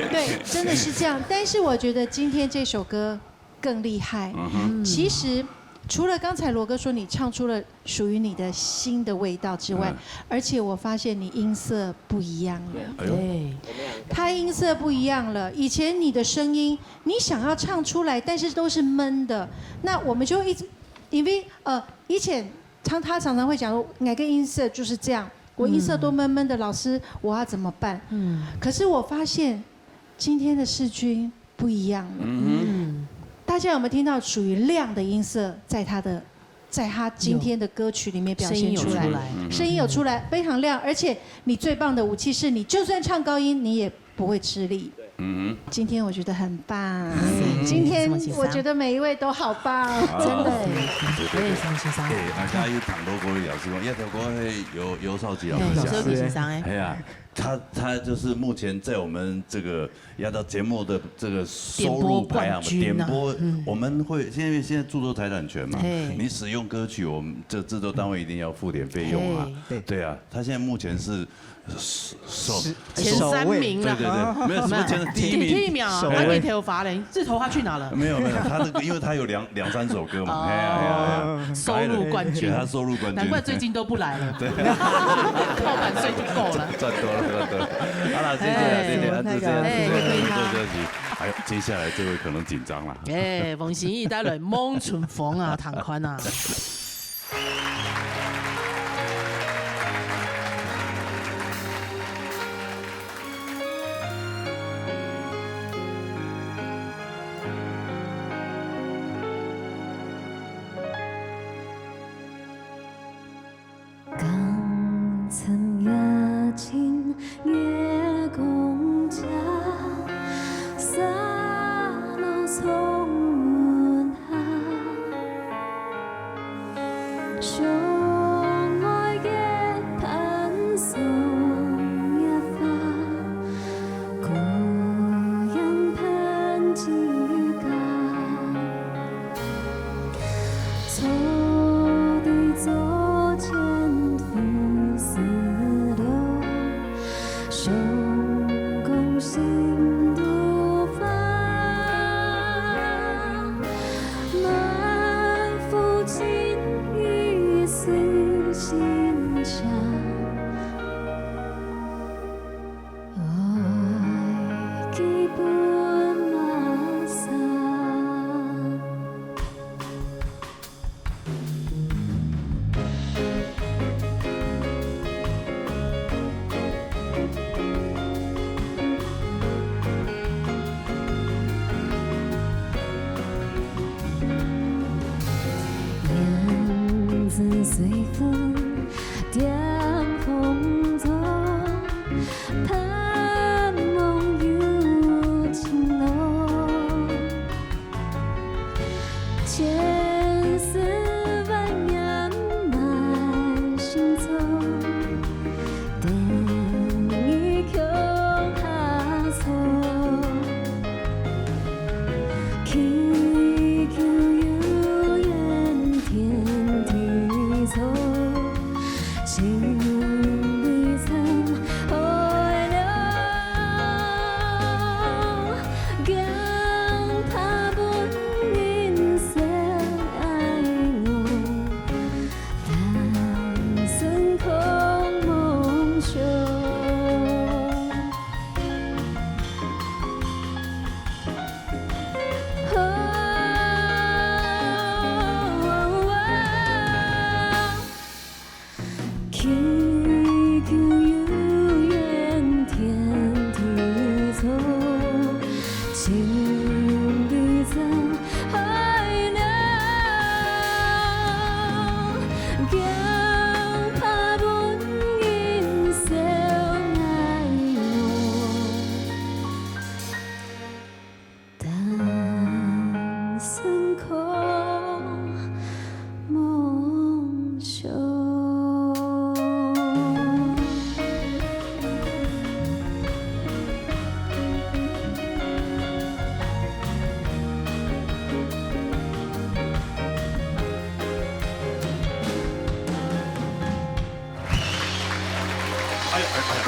对，真的是这样。但是我觉得今天这首歌更厉害。其实除了刚才罗哥说你唱出了属于你的新的味道之外，而且我发现你音色不一样了。哎呦，对，他音色不一样了。以前你的声音，你想要唱出来，但是都是闷的。那我们就一直，因为呃，以前常他常常会讲说，哪个音色就是这样，我音色都闷闷的，老师我要怎么办？嗯，可是我发现今天的世钧不一样了。嗯，大家有没有听到属于亮的音色在他的，在他今天的歌曲里面表现出来？声音有出来，声音有出来，非常亮，而且你最棒的武器是你就算唱高音，你也不会吃力。嗯今天我觉得很棒，今天我觉得每一位都好棒，真的。哎，什么先生？哎，啊，刚才有谈到过，老师讲，要跳过有有少奇老师讲老师，有先生哎，哎呀，他他就是目前在我们这个压到节目的这个收入排行榜，点播冠军啊点播，我们会因为现在著作财产权嘛，你使用歌曲，我们这制作单位一定要付点费用啊。对啊，他现在目前是首前三名了，对对对，没有什么前三第一名，第一名，还没头发嘞，这头发去哪了？没有没有，他那个因为他有两两三首歌嘛，哎呀哎呀，收入冠军，他收入冠军，难怪最近都不来了，靠版税不够了。赚多了赚多了。好了，谢谢谢谢，这样子这样子，哎这样子，还有接下来这位可能紧张了。哎，王心怡带来《望春风》啊，唐宽啊。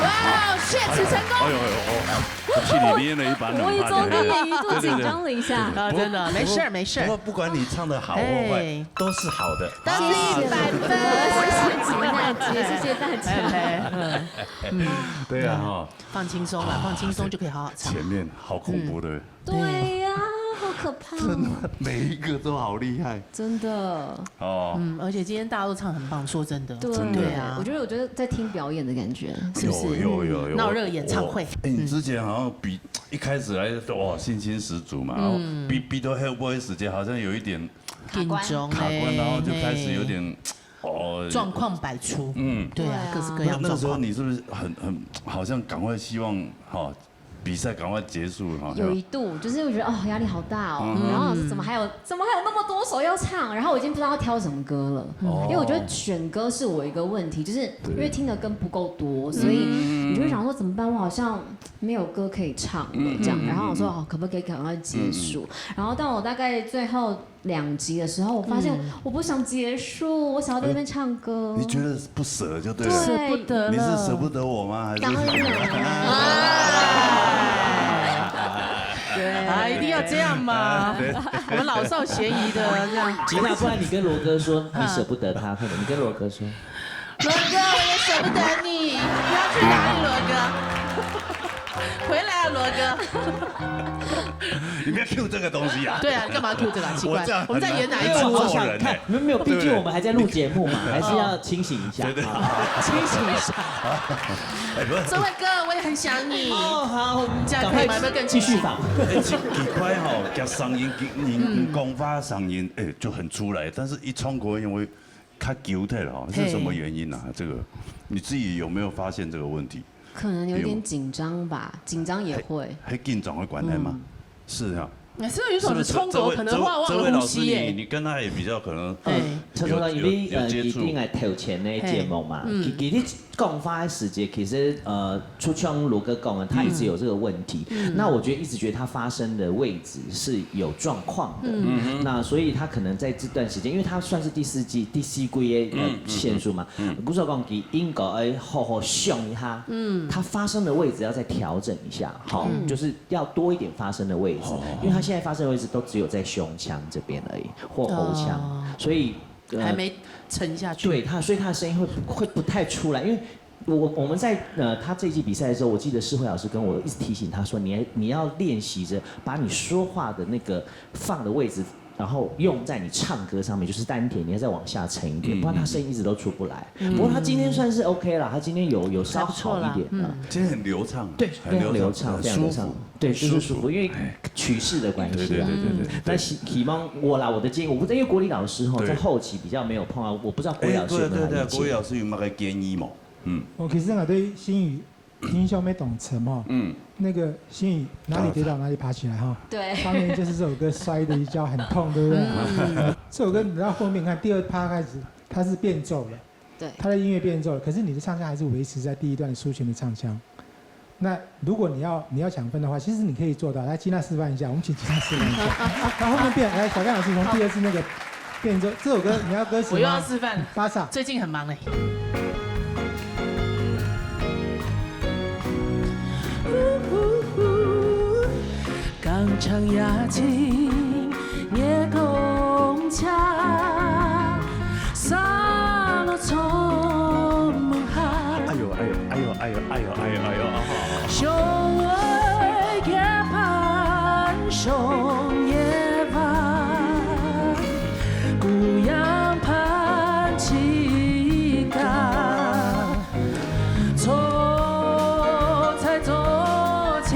哇，谢词成功。哎呦哎呦，哦，我替你捏了一把冷汗。我也中间也一度紧张了一下。对对对。啊，真的，没事儿，没事儿。不过不管你唱得好或坏，哎。都是好的。都是一百分。谢谢，谢谢吉娜姐，谢谢大家。哎，哎，嗯。对啊，哈。放轻松了，放轻松就可以好好唱。前面好恐怖的。嗯。 对呀，好可怕哦。真的，每一个都好厉害。真的。哦。嗯，而且今天大家都唱很棒，说真的。对，真的。对啊。我觉得，我觉得在听表演的感觉。是不是？有，有，有，有。嗯，闹热演唱会。我，哎，你之前好像比，嗯。一开始来说，哇，信心十足嘛，然后比，比到后尾时间好像有一点卡关。紧张欸，卡关，然后就开始有点，嘿。哦。状况百出。嗯。对啊，对啊。各式各样的状况。那，那时候你是不是很，很，好像赶快希望，哈， 比赛赶快结束，好像。有一度就是我觉得，哦，压力好大哦，嗯。然后怎么还有，怎么还有那么多首要唱，然后我已经不知道要挑什么歌了。哦。因为我觉得选歌是我一个问题，就是因为听的歌不够多，对。所以嗯。你就会想说怎么办？我好像没有歌可以唱了，嗯，这样。嗯，嗯，然后我说，嗯。哦，可不可以赶快结束？嗯，嗯。然后到我大概最后两集的时候，我发现嗯。我不想结束，我想要在那边唱歌。你觉得不舍就对了。对。舍不得了。你是舍不得我吗？还是？当然啊。对。啊，一定要这样吗？对。我们老少咸宜的这样。吉娜，不然你跟罗哥说，你舍不得他，或者你跟罗哥说。罗哥，我也舍不得你，你要去哪里，罗哥？ 回来啊，罗哥。你不要 cue 这个东西啊。对啊，你干嘛 cue 这个啊？奇怪，我这样很难，我们在演哪一出啊？很难做人欸。没有，没有，毕竟我们还在录节目嘛，对不对？还是要清醒一下。对，对。清醒一下。哎，不是。这位哥，我也很想你。哦，好，这样可以吗？赶快有没有更清醒？继续访。哎，奇，奇怪吼，讲嗓音，你，你，嗯。你讲话嗓音，哎，就很出来，但是一唱歌因为 较久忒了吼，是什么原因啊？嘿。这个，你自己有没有发现这个问题？可能有一点紧张吧，有吗？紧张也会。还，还紧张会管他吗？嗯。是啊。那是有一种是冲口，是不是这，这位，可能会忘了呼吸耶。这位，这位老师，你，你跟他也比较可能，哎。嗯。有，有，有接触。常常因为，呃，一定来投钱的节目嘛，嘿。嗯。其，其实 讲话的时节，其实，呃，就像罗哥讲的，他一直有这个问题。嗯。那我觉得一直觉得他发声的位置是有状况的。嗯。那所以他可能在这段时间，因为他算是第四季，第四季的，呃，嗯，嗯，嗯。线数嘛。嗯。古早讲，佢应该好好想一下，嗯。他发声的位置要再调整一下，好，嗯。就是要多一点发声的位置，哦。因为他现在发声的位置都只有在胸腔这边而已，或喉腔，哦。所以，呃，还没沉下去。对，他，所以他的声音会，会不太出来，因为 我，我们在，呃，他这一季比赛的时候，我记得世辉老师跟我一直提醒他说，你要，你要练习着把你说话的那个放的位置，然后用在你唱歌上面，就是丹田，你要再往下沉一点，嗯，不然他声音一直都出不来。嗯。不过他今天算是OK了，他今天有，有稍好一点，还不错啦，嗯。嗯。今天很流畅，对，很流畅，非常流畅，非常流畅。很舒服。对，就是舒服，舒服。因为曲式的关系啦。哎。对，对，对，对，对，对。嗯。但希，希望我啦，我的建议，我不知道，因为国立老师吼，对。在后期比较没有碰到，我不知道国立老师有没有他意见。哎，对，对，对，国立老师有没有个建议嘛？ 嗯。哦，其实我对星宇印象没懂沉哈。嗯。那个星宇哪里跌倒哪里爬起来哈。对。当年就是这首歌摔了一跤很痛，对不对？嗯。这首歌你到后面看第二趴开始，它是变奏了。对。它的音乐变奏了，可是你的唱腔还是维持在第一段抒情的唱腔。那如果你要，你要抢分的话，其实你可以做到。来，吉娜示范一下，我们请吉娜示范一下。它后面变，来，小刚老师从第二次那个变奏，这首歌你要歌词吗？我又要示范。巴萨。最近很忙哎。 刚强也真月光车，洒落窗门下。哎呦，哎呦，哎呦，哎呦，哎呦，哎呦，哎呦，啊。相会结伴相夜晚，孤雁伴起家。 坐在桌前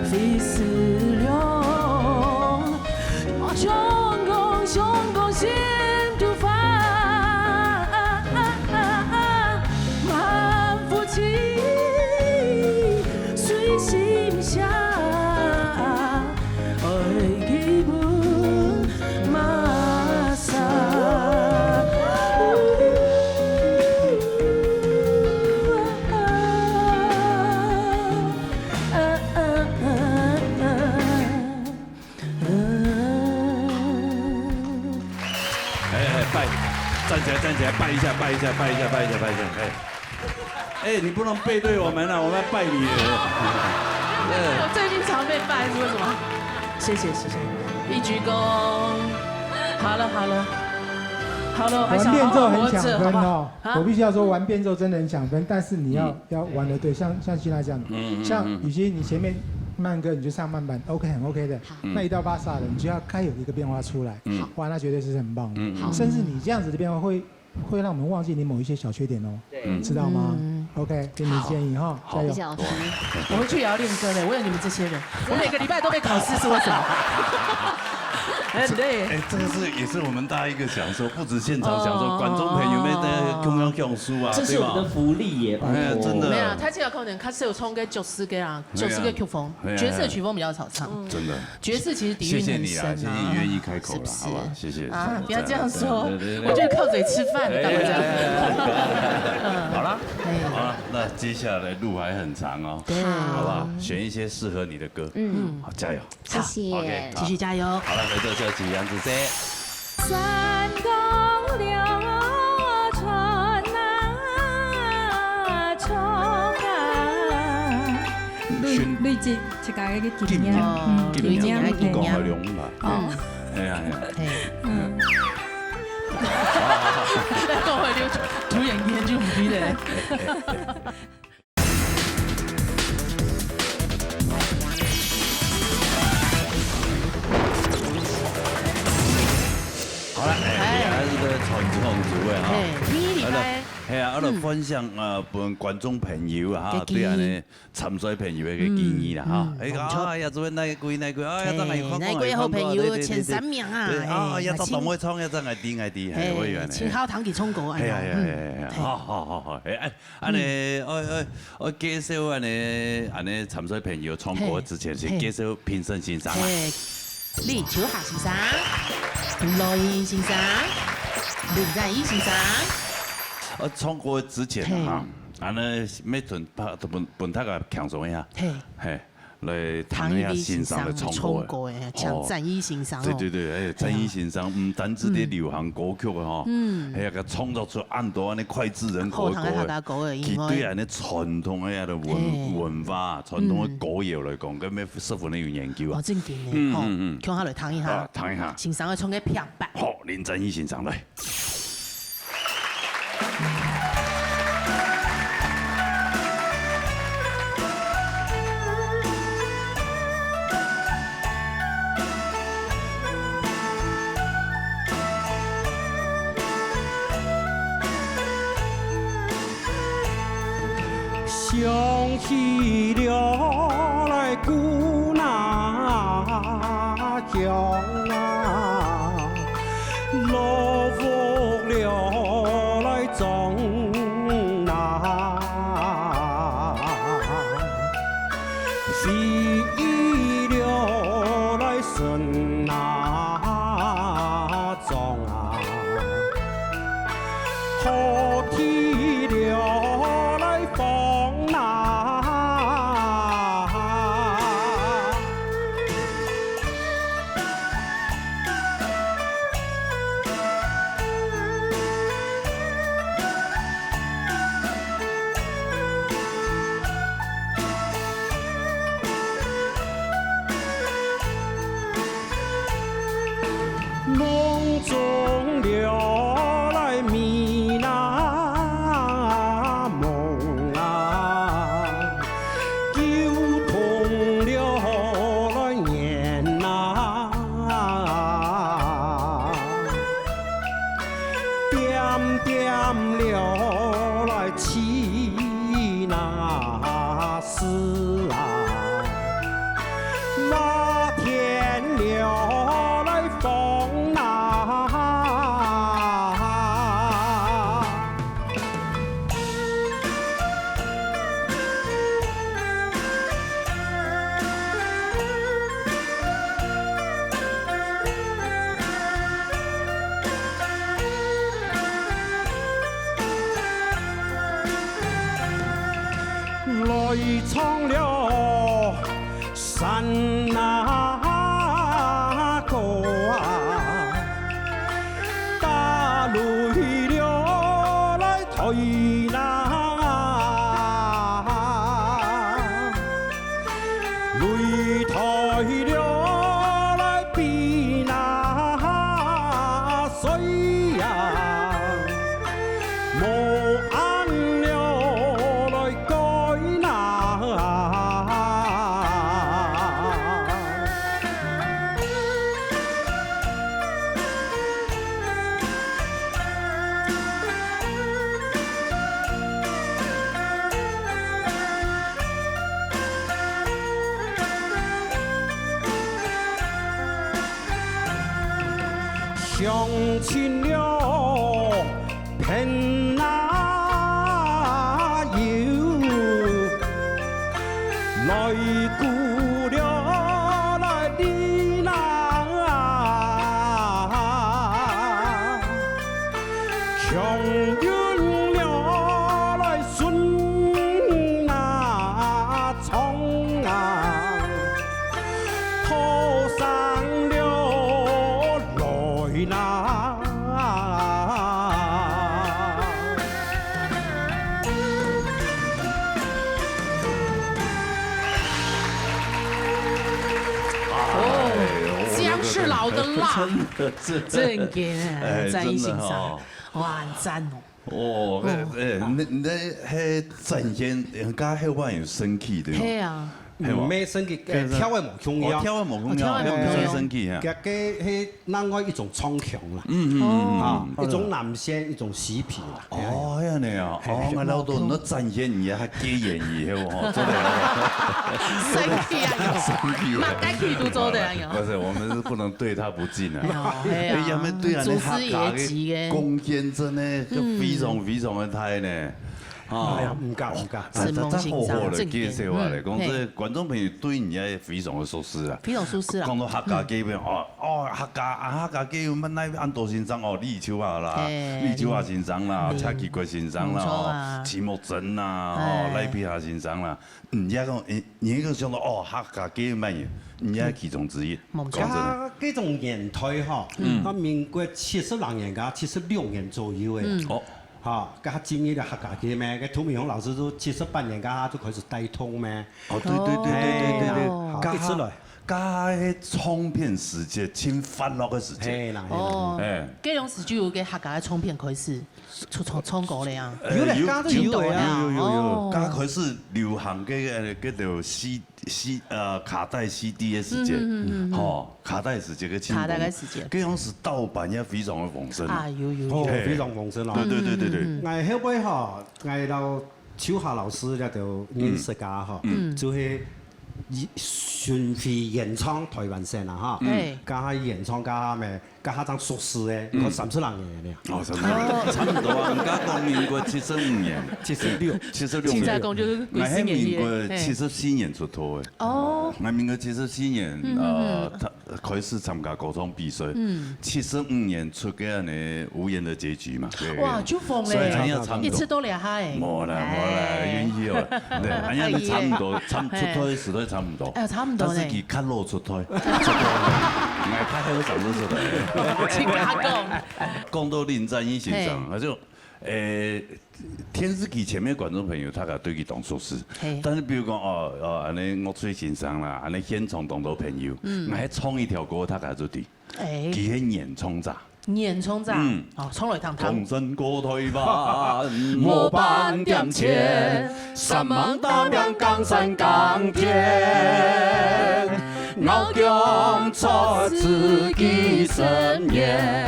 飞思量，相逢相逢心头花，满腹情意随心写。 爱寄分Masa。哎，哎，拜，站起来，站起来，拜一下，拜一下，拜一下，拜一下，拜一下，哎。哎，你不能背对我们啊，我们要拜你了。我最近常被拜是为什么？谢谢谢谢，一鞠躬。好了好了好了，我还想好好活着，玩变奏很抢好不好？分哦。啊我必须要说，玩变奏真的很抢分，但是你要嗯要玩的对，像像现在这样，嗯嗯像嗯雨欣，你前面慢歌你就唱慢板，OK 很 OK 的。嗯那一到巴萨了，你就要该有一个变化出来，嗯哇，那绝对是很棒的。嗯嗯甚至你这样子的变化会会让我们忘记你某一些小缺点哦，嗯知道吗？OK，给你建议哈，加油一。小时。我回去也要练歌嘞，为了你们这些人，我每个礼拜都被考试，是为什么？很累。哎，这个是也是我们大家一个享受，不止现场享受，哦观众朋友们的共样享受啊，这是我们的福利耶，拜托。哎，真的。没有，他这个可能他是有唱个爵士歌啊，爵士个曲风哎，呀爵士的曲风比较少唱。真的，爵士其实底蕴很深啊。谢谢你啊，谢谢你愿意开口了，是不是好吧？谢谢。啊，不要这样说，对对对对我就靠嘴吃饭，哎干嘛这样？好了，哎好了，那接下来路还很长哦，对好不好？选一些适合你的歌，嗯，好，加油。谢谢。 OK，继续加油。好了，回头就请杨子姒。山江流春啊，春啊。累累积自家个经验，哦嗯，经验经验，你讲个嘿。龙吧。哦，哎呀哎呀，嘿，嗯，等会就突然间就没了。好了，哎，你还是个传统组的哈。嘿，第一礼拜，哎呀，阿拉分享呃，分观众朋友啊哈，个建议对啊呢，参赛朋友个建议啦哈。哎，嗯嗯哎呀，做那个鬼那个，哎呀，嘿张爱看，那个好朋友前三名啊，对啊，哎要到当会唱，要张爱听爱听，哎，我以为哎，呢。请好堂给冲狗啊，哎呀呀嗯呀呀！嘿好好好好，哎哎，啊呢，我我我介绍啊呢，啊呢参赛朋友唱歌之前，先嘿介绍评审先生啊。嘿，李秋霞先生、罗英先生、林展义先生，呃，唱歌之前啊，啊呢，每准把本本大家轻松一下，嘿，嘿，来谈一下先生的唱歌。唱歌哎，像展义先生哦，对对对，哎，展义先生，嗯，单指的流行歌曲哈，嗯，还有个创作出很多那脍炙人口的歌，好听的客家歌的音乐佢对俺的传统的那个文嘿文化、传统的歌謠来讲，跟没十分的有研究啊哦，。正经的，嗯吼嗯嗯共下来听一下啊，，听一下。先生个唱个片板。好，林展义先生来。 想起了来姑那乡啊，落福了来种那，回忆了来生那。 种啊，好地了来放啊。 梦中了来美那梦啊，沟通了来念啊，点点了来起那 是啊，那天了来风啊。 来唱了山那歌啊，打雷了来台那了來比那水呀，無恁了來改那。 鄉親了，偏哪有，來顧了，來理那。鄉親了，來順那唱啊。 討生了來啦。哦，哎呦，姜是老的辣。真的是，真的，哎，贊一欣賞。真的哦。哇，很讚哦。 哦，嗯。哎，哎，你，你該展現，人家後半有生氣，對吧？係啊。係無？毋係生氣，哎，跳个無共樣。哦，跳个無共樣，哦，跳个無共樣。哎，毋係生氣啊。這个係另外一種唱腔啦。嗯，嗯，嗯，嗯。啊，哦。一種南線，一種西皮啦。哦，恁樣啊。係，哦，𠊎老多，係。那展現你還加演以後吼，做得。生氣啊，有。生氣啊。那該氣都做得啊，有。不是，我們是不能對他不敬啊。哎呦，係啊。哎，要不然對啊，你客家个貢獻真的 就非常非常个大呢。嗯。啊。哎呀，毋敢，毋敢。承蒙欣賞，真个。啊，這，這好好个介紹啊咧，嗯，講這觀眾朋友對你也非常个熟識啊。非常熟識啊。講到客家這片，嗯。哦，哦，客家，啊，客家這片，那恁多先生哦，李秋華啦，嘿，李秋華先生啦，李，車啟國先生啦，無錯啊。哦，徐茂珍啦，哦，嘿。賴碧霞先生啦， 嗯，你也講，你，你也講想到，哦，客家歌乜嘢，你也其中之一。嗯，無錯。講真个。啊，這種年代吼，嗯。到民國七十零年，到七十六年左右个。嗯。哦。哈，該下進入了客家歌咩？該涂明雄老師都七十八年，該下就開始帶動咩？哦，對，對，對，對，對，對，對。哦。該下，一直來。該下个唱片時節，盡歡樂个時節。係啦，係啦。哦，哎。該種時就有个客家个唱片開始。 出，唱，唱歌了啊？呃，有咧，有，剛剛就有个啊。有，有，有，有，哦。剛開始流行个，呃，該條C，C，呃，卡帶C D个時節，嗯，嗯，嗯，嗯。吼，卡帶時節个清風。卡帶个時節。該樣式盜版也非常个旺盛。啊，有，有，有。哦，嘿。非常旺盛哦。對，對，對，對，對。嗯，嗯，嗯。𠊎後尾吼，𠊎摎秋霞老師這條認識个吼，嗯。就係巡迴演唱台灣省啊，哈。嗯。哎。剛開演唱，剛開咩？ 該下正熟識个，嗯。有三十零年了。哦，三十零年，哦。差不多啊。人家講民國七十五年。七十六。七十六年。凊彩講就係幾十年前。𠊎係民國七十四年出道个。哦。𠊎民國七十四年，嗯，嗯，嗯。呃，他，開始參加歌唱比賽。嗯。七十五年出个恁呢《無言的結局》嘛。對。哇，就紅咧。所以恁樣差不多。一直到這下欸。無啦，無啦，哎。運氣哦。對，恁樣差不多，差，出道个時代差不多。哎，差不多呢。但是佢較老出道。 出道，𠊎較後生就出來。自家講。講到林展翼先生，嘿。佢就，誒，電視機前面觀眾朋友，大家對佢當熟識。嘿。但是比如講，哦，哦，恁呢樂隊先生啦，恁呢現場當多朋友，嗯。𠊎唱一條歌，大家就知。誒。佢係原創者。 原創者，嗯。哦，唱來聽聽。同聲歌台灣，無半點錢，三萬打拚江山耕田。熬薑出自己身邊，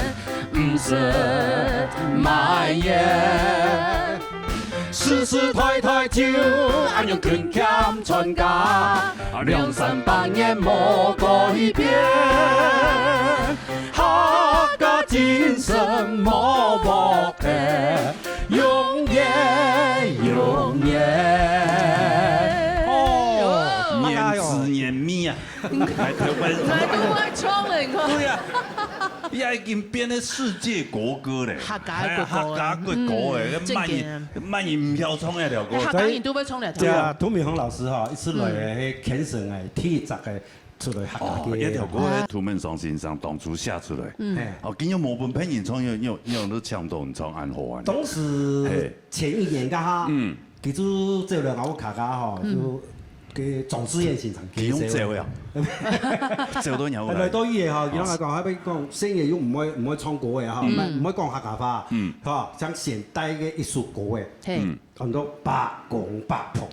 毋識埋怨。 世世代代就恁樣勤儉傳家，兩三百年無改變。客家精神無忘記，永遠永遠。哦，原汁原味啊！來，頭擺。來，都愛唱了，你看。對啊。 也已經變成世界國歌咧。客家國歌啊。哎呀，客家國歌欸，嗯，該麼人，正經啊。麼人毋曉唱這條歌。哎，客家人都會唱這條歌。對啊，涂明雄老師吼，一出來个，嗯。該牽成个第一隻个出來客家歌。哦，這條歌咧，啊。涂明雄先生當初寫出來。嗯。嘿。哦，今日無分別人唱，因為，因為，因為都搶到你唱恁好啊。當時嘿。前一年，該下，嗯。佢就走來𠊎屋下吼，嗯。就个莊智淵先生佢用走个啊，走到鳥來。來到佢个吼，佢同𠊎講，佢講細人又毋會毋會唱歌个吼，毋會毋會講客家話，嗯，吼，像現代个一首歌个，嘿，嗯，安到伯公伯婆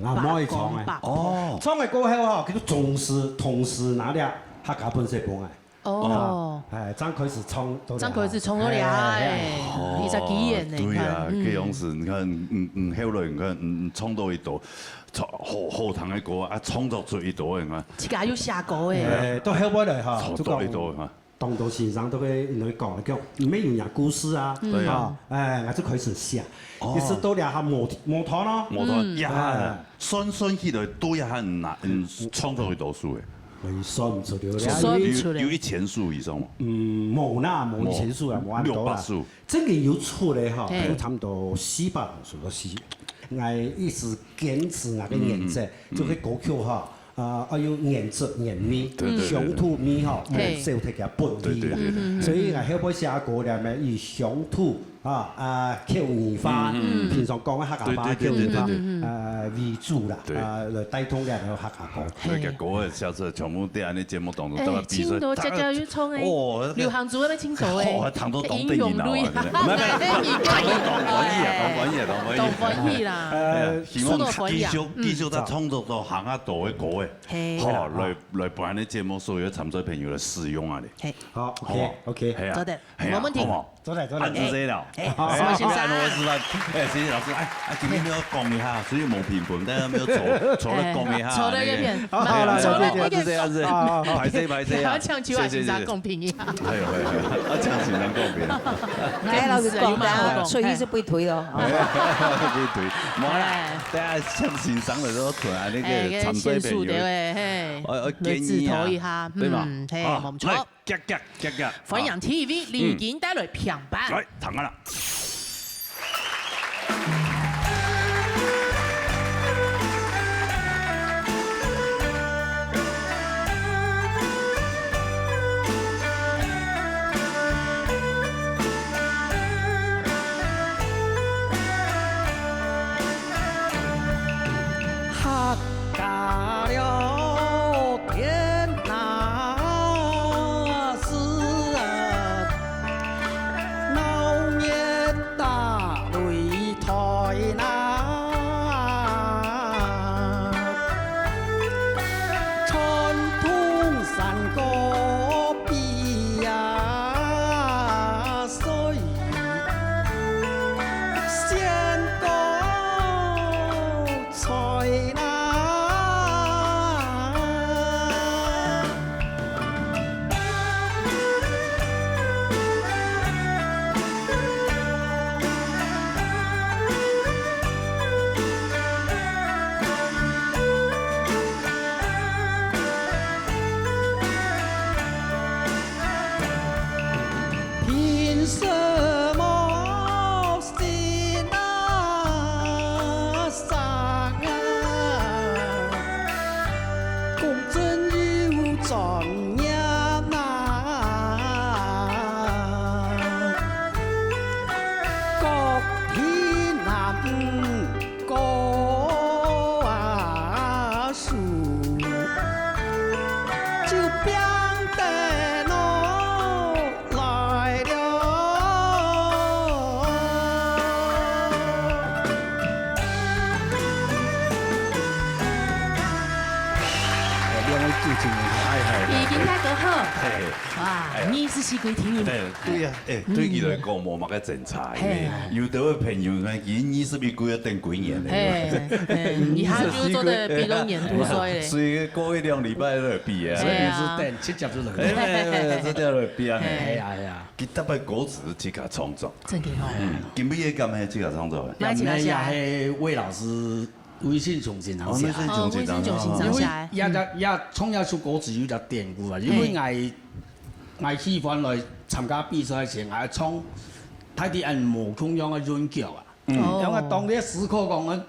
，𠊎毋會唱个。伯公伯婆。哦，唱个過後吼，佢就同時同時拿了客家本色分𠊎。哦，哎，正開始唱到這，正開始唱到這，哎，哎，哦，你才幾年呢？對啊，你看，嗯，這樣子，你看，嗯嗯，後來你看，嗯嗯，唱到一到，唱好好聽个歌啊，創作出一到，你看，自家又寫歌个，哎，到後尾來哈，創作一到哈，當多先生都會來講，講你們有人故事啊，對啊，哈，哎，𠊎就開始寫，哦，一直到這下無無斷咯，無斷，嗯，呀，哎，算算起來，都也還難，嗯，創作一到首个。 我算毋出了。算毋出來。有有一千首以上無？嗯，無啦，無一千首啦，無恁多啦。六百首。真个有出个吼，嘿，有差不多四百多首个詩。𠊎一直堅持𠊎个原則，嗯嗯，就係歌曲吼，啊，愛有原汁原味，對對對對，鄉土味吼，嘿，無少忒佢本味啦。對對對對。所以𠊎後尾寫歌了咩，以鄉土 啊，啊，口語化，嗯嗯，平常講个客家話，對對對對對對，口語化，呃，為主啦，對，啊，來帶動這个客家歌。來，這歌个下次全部在恁呢節目當中，哎，大家比賽，真多，大家家又唱哎，哦，那個，流行組那邊真多哎，哦，唱到當電影啊，應用類啊，真的，沒有沒有，哎，唱到當歡喜啊，當歡喜啊，當歡喜。當歡喜啦，哎呀，希望繼續，嗯，繼續再創作到更加多个歌哎，嘿，好，來來，把恁呢節目所有參賽朋友來使用啊咧，嘿，好，OK，好不好？OK，係啊，做得，係啊，無問題。好不好？ 做得，做得。恁仔細了。哎，哎，好，好，先生。哎，我示範。哎，謝謝老師。哎，哎，今天要講一下，雖然無評分，但是要坐，坐來講一下，哎，坐在那邊，那個，好，好，來，坐在那個，謝謝，謝謝，謝謝。好，好，好。歹勢，歹勢啊。不要強求啊，謝謝，先生公平一下。謝謝。哎呦，哎呦，哎呦，啊，這樣先生公平。哎，老師講的啊，所以是不推哦。哎，不推。無啦，哎。等下像先生的時候，可能那個，哎，參賽朋友，先生的，哎，嘿。呃，呃，建議啊，來指導一下，對吧？嗯，嘿，好，無錯。來。 遽遽遽遽。歡迎T V李金帶來評判。來，聽下啦。客家了 天哪，是啊，鬧熱打擂台呐，傳統山歌比呀，水仙歌 在哪？凭什么 心啊伤啊，公正又专业呐。各地男女歌啊手，就变得喏 来了。哎，兩位主持人，嗨，嗨，嗨。已經大哥好。嘿，哇，哎呀。二十四季天。哎，對呀，哎，對佢來講，無麼个精彩，因為有的朋友呢，已經二十一季要等幾年了。嘿，嘿，一下就做得比老年度衰咧。所以過一兩禮拜就比啊。所以是等七十就冷。哎，哎，哎，哎，這條就比啊。哎呀，哎呀。 佢逐擺歌詞自家創作。真个吼。嗯，今晡日敢係自家創作个？也毋係，也係魏老師、魏信雄先生寫。哦，魏信雄先生。哦，魏信雄先生寫个。因為也，也，也創一首歌詞有一隻典故啊，因為𠊎，𠊎喜歡來參加比賽前，𠊎唱大抵恁無共樣个韻腳啊。嗯。哦。因為當時思考講，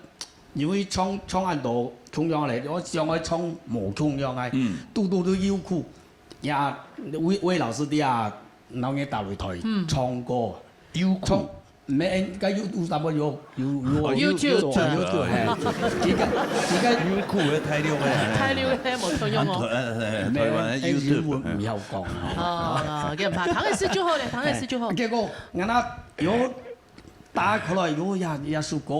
因為唱，唱恁多共樣个，我想愛唱無共樣个，嗯。堵堵都有苦。 也魏，魏老師在啊，鬧熱打擂台唱歌，有唱，毋係，應該有，有淡薄有，有，有，哦，YouTube。有，有，有，嘿。佢个，佢个，有酷个大陸个，大陸个無通用哦。啊，台，哎，哎，台灣个，哎，YouTube。英文毋曉講啊。哦，哦，佢毋怕，聽个識就好咧，聽个識就好。哎，結果，𠊎那有打開來，有也，也首歌，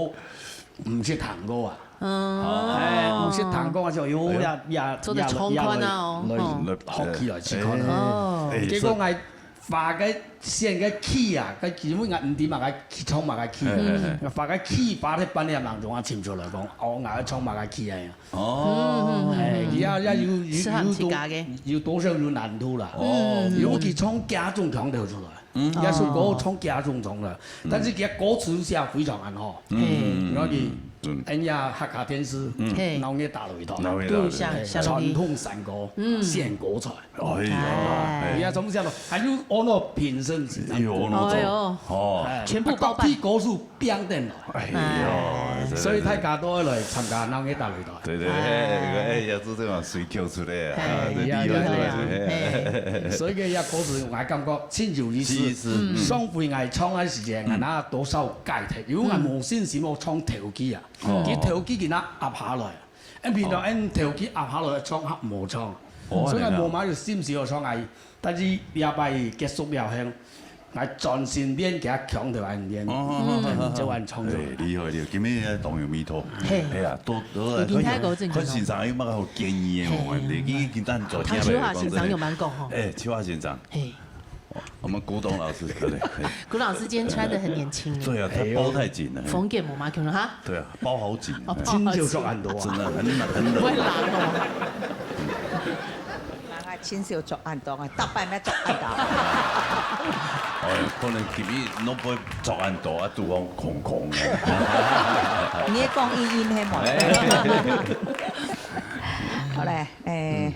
毋識聽過啊。哦。哎，毋識聽過啊，就有也，哎喲。也，做得唱看啊哦。也，也來，來，哦。來學起來試看啊。哎，哦。哎，結果𠊎 發个線个key啊，該因為𠊎毋知麼个key，唱麼个key，嗯。𠊎發个key，發忒半夜人總啊尋出來講，哦，𠊎愛唱麼个key啊。哦。哎，也，也有，有，適合自家个。有多，有多少有難度啦。哦。尤其唱幾種腔調出來，嗯。也係歌唱幾種腔調，但是佢个歌詞寫非常恁好。嗯。然後佢，嗯。哎呀，客家電視，嗯。嘿。鬧熱大擂台，鬧熱大擂台。都有寫，哎，寫落去。傳統山歌，嗯。獻歌才。 哎呀，哎。哎呀，怎麼講呢？還有安到評審席上。有安到做。哎喲。哦。哎。全部包辦。各地高手變等來。哎喲，哎。真的是。所以大家都愛來參加鬧熱大擂台。對，對，哎。哎，哎，也是這種水球出來啊，哎，對，厲害，厲害，厲害，厲害。哎。所以這个故事，𠊎感覺真有意思。有意思，嗯。上回𠊎唱个時間，嗯。𠊎那多少改忒，因為𠊎無信心，𠊎唱頭句啊。哦。佢頭句佢那壓下來。 恁平常，哦。恁頭去壓下來唱，無唱。哦，所以𠊎無麼有心思好唱啊。但是禮拜結束了後，𠊎專心練其他腔調恁練，哦，哦，哦，哦，哦。就恁唱出來。哎，厲害，厲害，今日當有味道。嘿。係啊，多，多，有聽過真好。看先生有麼个好建議个無？嘿。你，你今單做聽秋華先生有蠻講吼。哎，秋華先生。嘿。 我們古董老師，對不對？古董老師今天穿得很年輕耶。對啊，他包太緊了。哎喲。風格無嘛，可能哈。對啊，包好緊。哦，哎。緊就著恁多啊。真的很冷，很冷。會冷哦。人啊，親手著恁多啊，逐擺愛著恁多。哦，可能今日攏毋會著恁多啊，廚房空空啊。你也講語音係無？哎。好嘞，哎，嗯。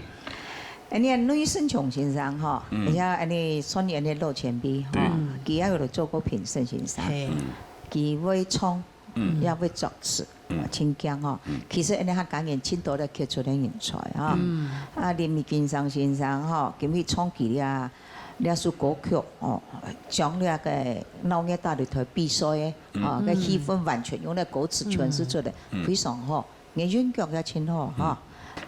哎，你看雷聲雄先生吼，嗯。而且恁呢算恁呢老前輩吼，對。嗯。佢也有做過評審先生，嘿。嗯。佢會唱，嗯。也會作詞，嗯。真強吼。嗯。其實恁呢客家人真多个傑出个人才吼。嗯。啊，林義金生先生吼，今日唱佢這，這首歌曲吼，將這个鬧熱大擂台比賽个，嗯。吼，个氣氛完全用該歌詞詮釋出來，嗯。非常好。 𠊎韻腳也真好，嗯。吼。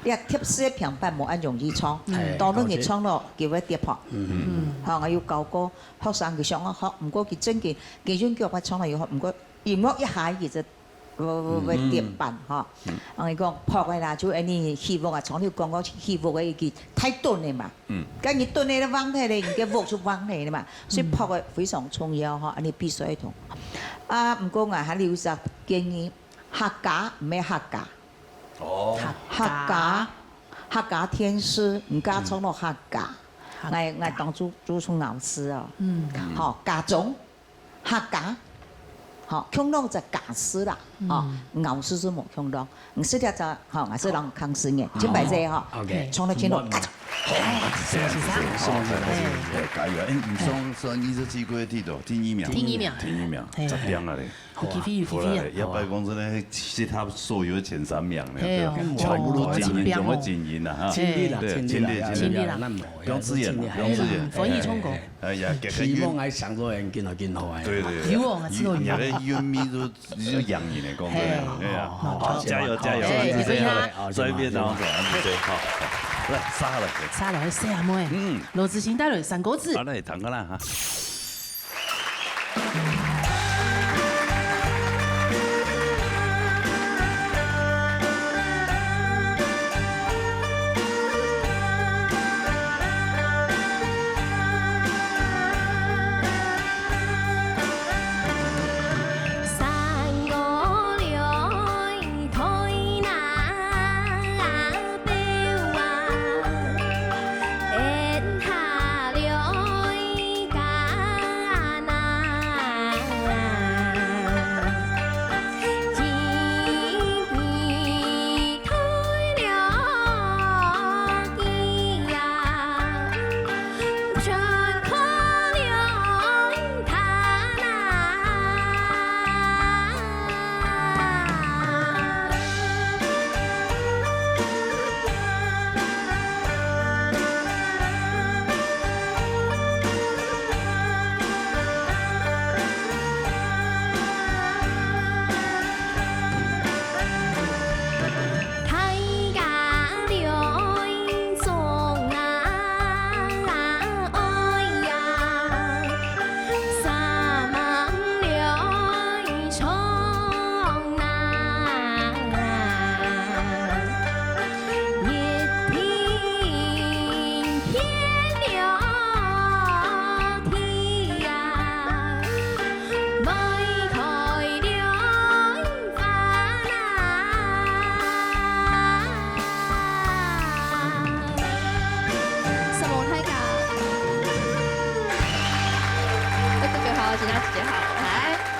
你啊，特殊个平板無恁容易唱，嗯。當然你唱了，佢會跌拍。嗯。吼，𠊎有教過學生，佢想要學，毋過佢真个，佢韻腳會唱了以後，毋過音樂一下佢就會，會，會跌板，嗯。吼。嗯。𠊎講，拍个啦，就恁呢起伏啊，像你講个起伏个，佢太短了嘛。嗯。該你短了，你橫忒了，你个屋就橫忒了嘛。所以拍个非常重要，吼，恁呢比賽同。啊，毋過𠊎還有一隻建議， 客家，毋係客家。哦。客家。客家，客家天師，毋加唱到客家。嗯。𠊎，𠊎當初，初中老師哦。嗯。吼，家中，客家，吼，共樣就家師啦，嗯。吼，老師係無共樣。毋係這隻，吼，𠊎係人康師傅，哦。真歹勢吼。OK。唱得真好。好，哎，是啊，是啊。好，好，好，好，哎，加油！哎，你上，上二十七個地圖，第一名。第一名。第一名，哎。十點啊嘞。 有機會，有機會啊。好啊，一般講真个，其他所有前三名呢，嘿哦，對吧？全部都精英，哦，真棒哦。全部精英啊，哈。盡力啦，對，盡力，盡力啊，盡力啦。盡力啦。不用自己了，不用自己了。嗯，翻譯成功。哎呀，希望𠊎上座人更好，更好哎。對，對，對。有哦，有哦。你的韻味都，就洋溢的，講真的，嘿。哎呀，好，好，好，加油，加油，哎，加油，加油。再見啊。再見，再見，好，好。來，沙了。沙了，沙了，嗯。羅志興帶來三個字。好，來，談過來哈。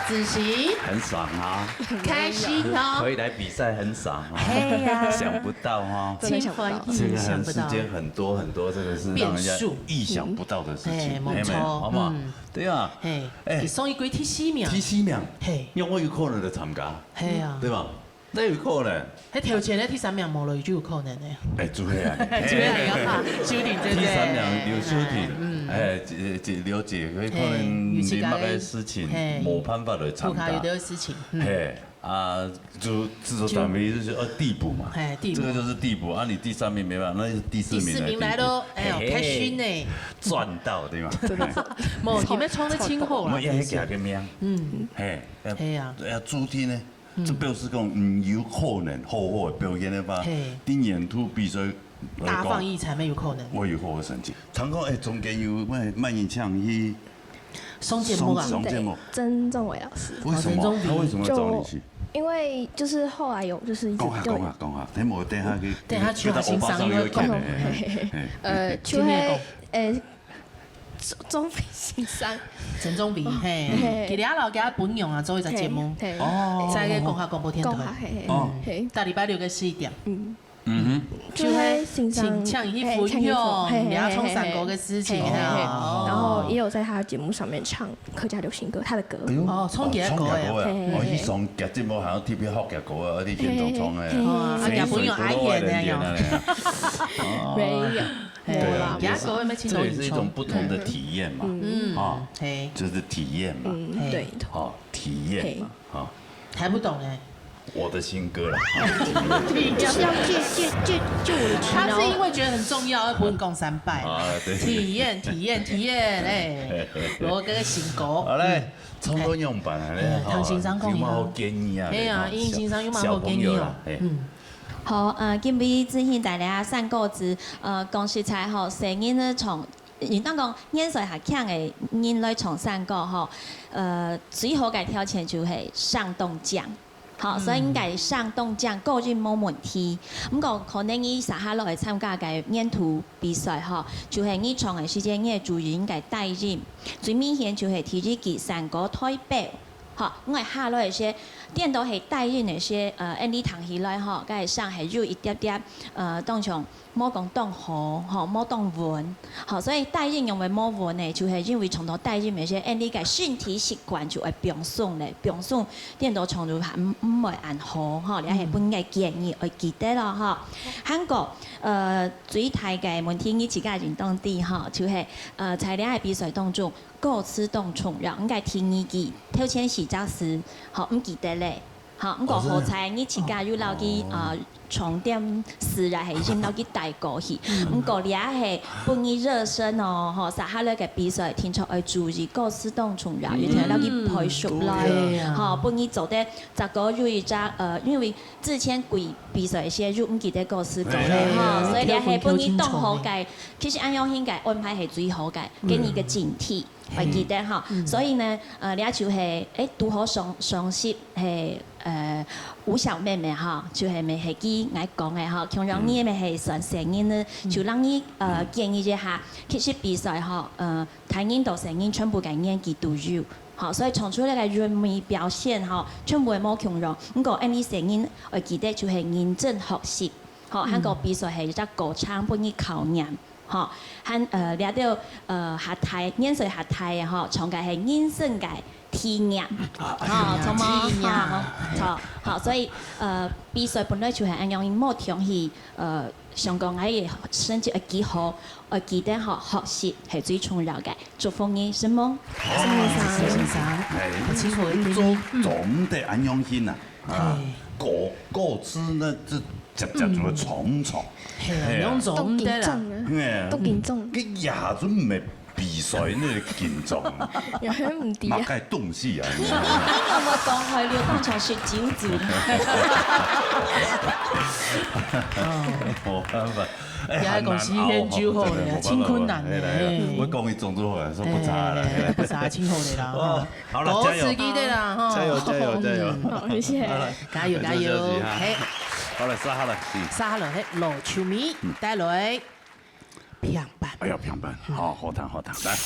子琪，很爽啊，开心哦。可以来比赛，很爽啊。嘿呀，想不到哈。真的想不到。这个很，世间很多很多，这个是让人家意想不到的事情，哎，没错，好不好？对啊，哎，你上一季第四名，第四名，嘿，因为我有可能来参加，嘿啊，对吧？那有可能，那头前的第三名无了，就有可能呢。哎，就会啊，就会啊，修订对不对？第三名刘修订，嗯，哎，刘姐，可能你那个事情，没办法来参加，有个事情，嘿。 啊，就制作单位就是要递补嘛，哎，递补，这个就是递补啊，你第三名没办法，那是第四名来递补。第四名来咯，哎呦，开心呢，赚到对吗？真的是，无，你们冲得真好啦，我们也给他个名，嗯，嘿，哎呀，哎呀，主题呢，这表示讲，嗯，有可能好好的表现的话，嘿，今年度比赛，大放异彩，没有可能，我有好的成绩。听讲，哎，中间有卖卖音响去 上节目啊，上节目，曾仲伟老师。为什么？他为什么要找你去？因为就是后来有，就是一直讲下讲下讲下，等我等下去，等下去给他欧巴桑有一点，嘿，呃，就会，呃，钟钟飞先生，陈忠平，嘿，今日老给他本用啊，做一个节目，哦，在个讲下广播电台，讲下，嘿，哦，嘿，大礼拜六个十一点，嗯。 嗯哼，就会请请你去分享，你要唱山歌的事情，嘿，然后也有在他的节目上面唱客家流行歌，他的歌。哎呦，哦，唱客家歌呀，哦，一上节目好像特别好客家歌啊，你现场唱的，哇，啊，也不用阿演那样，没有，对啊，也是，这也是一种不同的体验嘛，嗯，啊，嘿，就是体验嘛，嗯，对，好，体验嘛，啊。 还不懂哎。我的新歌啦。就是要借借借借我的曲，他是因为觉得很重要，而不能讲三拜。啊，对。体验体验体验，哎，罗哥的新歌。好嘞，唱歌样板啊，哎，唐先生讲一下。有没有建议啊？哎呀，唐先生有没有建议哦？小朋友啦，哎。嗯。好，呃，今晡日之前大家上个字，呃，讲实在吼，生日呢，从 应当讲，年歲較輕个人來唱山歌吼，呃，最好个條件就係上當靚。吼，所以應該上當靚，個人無問題。毋過可能你接下來參加个年度比賽吼，就係你唱个時間，你个主意應該帶音。最明顯就係第一句山歌代表，吼，因為下來个時，顛倒係帶音个時，呃，恁樣聽起來吼，該聲係有一點點，呃，當像 無講當好，吼，無當穩，吼，所以帶音仰會無穩呢，就係因為從頭帶音个時，恁樣个身體習慣就會放鬆咧，放鬆，顛倒唱就毋毋會恁好，吼，這係分个建議，愛記得咯，吼。還過，呃，最大个問題，你自家認同知，吼，就係，呃，在這个比賽當中，歌詞當重要，應該第二句，頭前四隻字，吼，毋記得咧。 吼，毋過好彩你自家有摎佢，呃，重點字啊，係先摎佢帶過去。毋過這係分你熱身哦，吼，接下來个比賽，定著愛注意，歌詞當重要，一定愛摎佢背熟來，吼，分你做得，再過有一隻，呃，因為之前佢比賽个時節有毋記得歌詞過咧，吼，所以這係分你當好个，其實恁樣應該安排係最好个，給你一個警惕。 會記得吼。所以呢，呃，這就係，誒，拄好相相識，係，呃，吳小妹妹吼，就係乜係佢愛講个吼，共樣你乜係算生日呢，就讓你，呃，建議一下，其實比賽吼，呃，大人到細人全部个年紀都有，吼，所以唱出來个韻味表現吼，全部會無共樣。毋過，恁樣細人愛記得就係認真學習，吼，還過比賽係一隻過程，分你考驗。 吼，還，呃，這兜，呃，較大，年歲較大个吼，唱个係人生个體驗，吼，著無？體驗。吼，著，吼，所以，呃，比賽本來就係恁樣，無通去，呃，想講哎，成績會幾好，愛記得吼，學習係最重要个。祝福你，承蒙。哦，謝謝先生。哎，做做毋得恁樣形啊。 啊，嘿。歌歌詞呢，這接接就會重唱。嘿啊，嘿啊。攏做毋得啦。嘿啊。都緊張啊。都緊張。佢也準備比賽那個緊張啊。有人毋知啊。麼个東西啊？你知道嗎？你有沒有講海陸當場食酒醉？哦，無辦法。哎，也係講時間久好咧，很難熬吼，真的，真困難咧，嘿。我講一種就好了，說不差了。哎，不差，真好咧啦，哦。吼。 好了，加油！多刺激的啦，吼。加油，加油，加油！嗯。好，謝謝。好了，加油，加油！感謝消息哈。嘿。好了，續下來，是。續下來，嘿，羅秋美，嗯。帶來平板。哎呀，平板，好，好聽，好聽，來。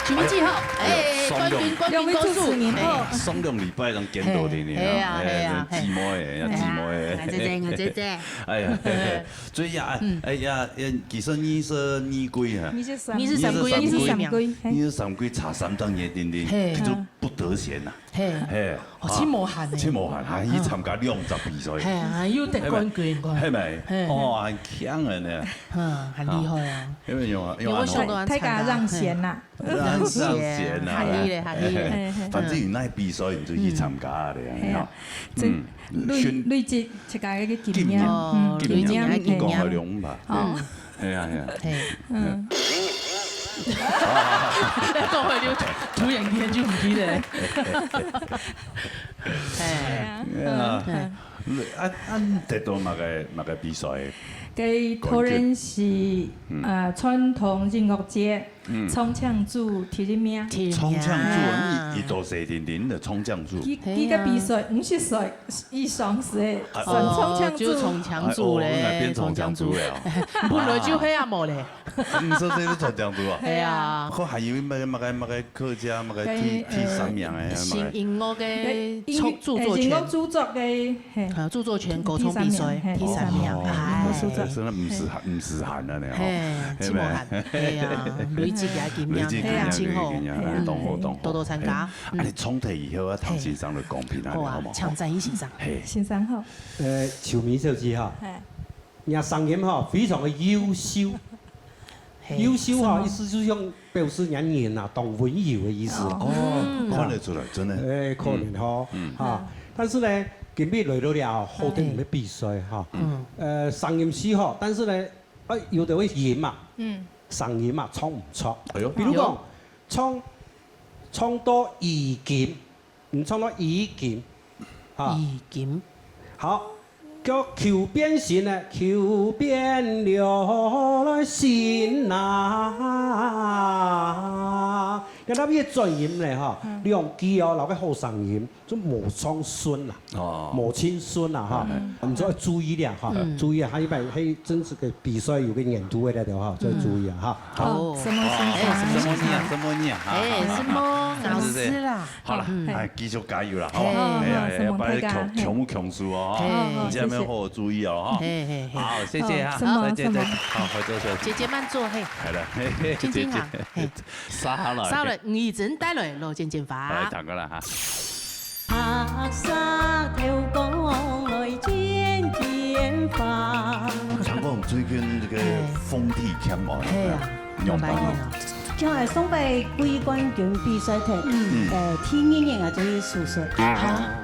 幾分幾號？哎，哎，上兩，冠軍，冠軍故事。兩位主持人好。哎，上兩禮拜正見到你呢，嘿，嘿啊，哎，嘿啊，嘿。姊妹的，姊妹的。啊，姐姐，啊，姐姐。哎呀，嘿，嘿。所以呀，哎，嗯。哎呀，哎，其實二十二歲哈，二十三。二十三歲，二十三歲，二十三歲，嘿。二十三歲差三十年，定定，嘿。就不得閒吶。嘿。嘿，哦，啊，真無閒呢。真無閒，還去參加兩隻比賽。嘿，還有得冠軍，係咪？係咪？嘿。哦，很強的呢。嗯，很厲害啊。因為有啊，有啊，你會想到很慘啊。大家讓賢吶。 讓賢啊。客氣咧，客氣咧。嘿，嘿。反正有那比賽，你就去參加的，嘿啊。哈。這，嗯，累，選，累積自家个經驗，經驗，哦，嗯，累積个經驗。經驗，你講好用吧。哦。哎呀，哎呀。嘿。嗯。講好就突然間就毋記得。嘿。哎呀。嗯。啊，啊，你得到麼个，麼个比賽？該當然係，嗯。呃，傳統音樂節。 嗯。唱腔組第一名。第一名。唱腔組，你，你都細定定个唱腔組。佢，佢个比賽，五十歲以上係，啊，算唱腔組。哦，就唱腔組咧，哎，哦，𠊎變唱腔組了。唱腔組。本來就係啊，無咧。你說這是唱腔組啊？係啊。可還有麼个，麼个，麼个客家，麼个第，第三名个，麼个？新音樂个著，著作權。音樂著作个，嘿。啊，著作權歌唱比賽，第三名，嘿，第三名。哦，哎。著作權。真个毋使閒，毋使閒啊，你哦。嘿，係無？真無閒。 哎呀，累積个經驗，累積經驗，哎，真好。累積經驗，哎，嗯，當好，當好。多多參加。哎，嗯。啊，你唱忒以後啊，聽先生來講評啊，好啊，好無？請讚一先生。嘿。先生好。呃，秋米小姐哈，嘿。你个聲音哈，非常个優秀。嘿，優秀哈，是嗎？意思就係表示你个人啊，當溫柔个意思。哦，嗯。看得出來，真个。哎，可能哈，嗯。哈。嗯。但是呢，今日來到這，好得你个比賽哈。嗯。呃，聲音係好，但是呢， 哎，有兜个人嘛，嗯。聲音嘛，唱毋著。哎喲。比如講，有。唱，唱到已經，你唱到已經，哈。已經。好，叫求變心呢，求變了來心啊。該那邊轉音呢，哈，嗯。兩句哦，摎該好聲音。 就無唱順啦，哦。無盡順啦，哈。嗯。你就愛注意了，哈，嗯。注意啊，下一擺，嘿，真實个比賽有个難度个了，哈，就愛注意啊，哈。好。好，什麼先生？哎，什麼你啊，什麼你啊，哈，哎，哈，哈，什麼老師啦。是，是，是。好了，嗯。哎，繼續加油了，好不好？哎，哎，哎，什麼大家，把它強，嘿。強不強輸哦，哈。好，好，你這邊好好注意哦，哈。謝謝。嘿，嘿，嘿。好，謝謝哈。好，什麼，再見，再見。什麼。好，回頭再見。姐姐慢坐，嘿。好了，嘿，嘿，靜靜哈，姐姐。嘿。 續下來。續下來，吳怡珍帶來《羅剪剪花》。來，聽過了哈。白沙頭公來剪剪花。聽講最近這個風氣強哦，嘿啊，有沒有？兩百年了。像上擺季冠軍比賽團，嗯。呃，第二名啊，就係叔叔。啊。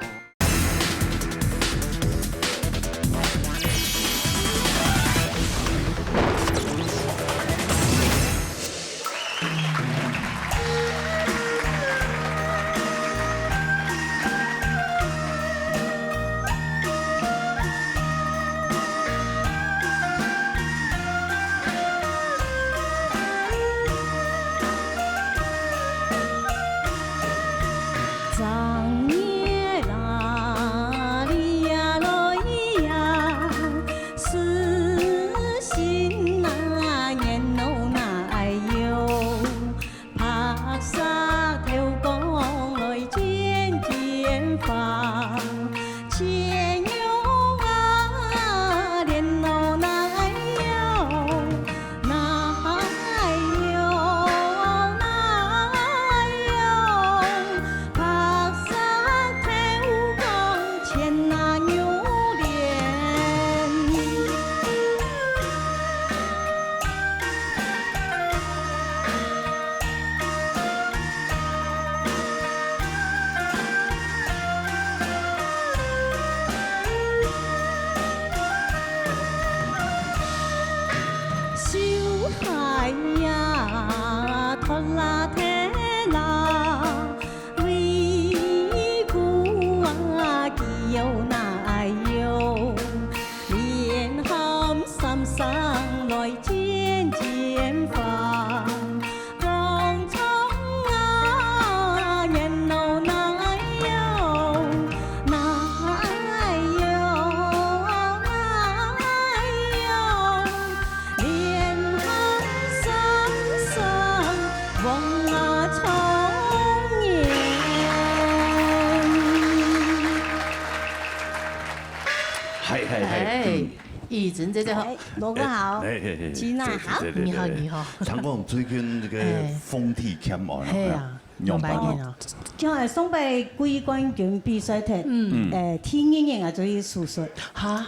嗨嗨嗨，哎，嗯。以晨姐姐好。哎，罗哥好，哎，哎，哎，哎，吉娜好。对，对，对，你好，对。你好。听讲最近这个哎。风气欠哦，嘿啊，仰般哦？仰般哦？像，哎，上摆季冠军比赛忒，嗯。哎，第二日啊，就去手术。哈？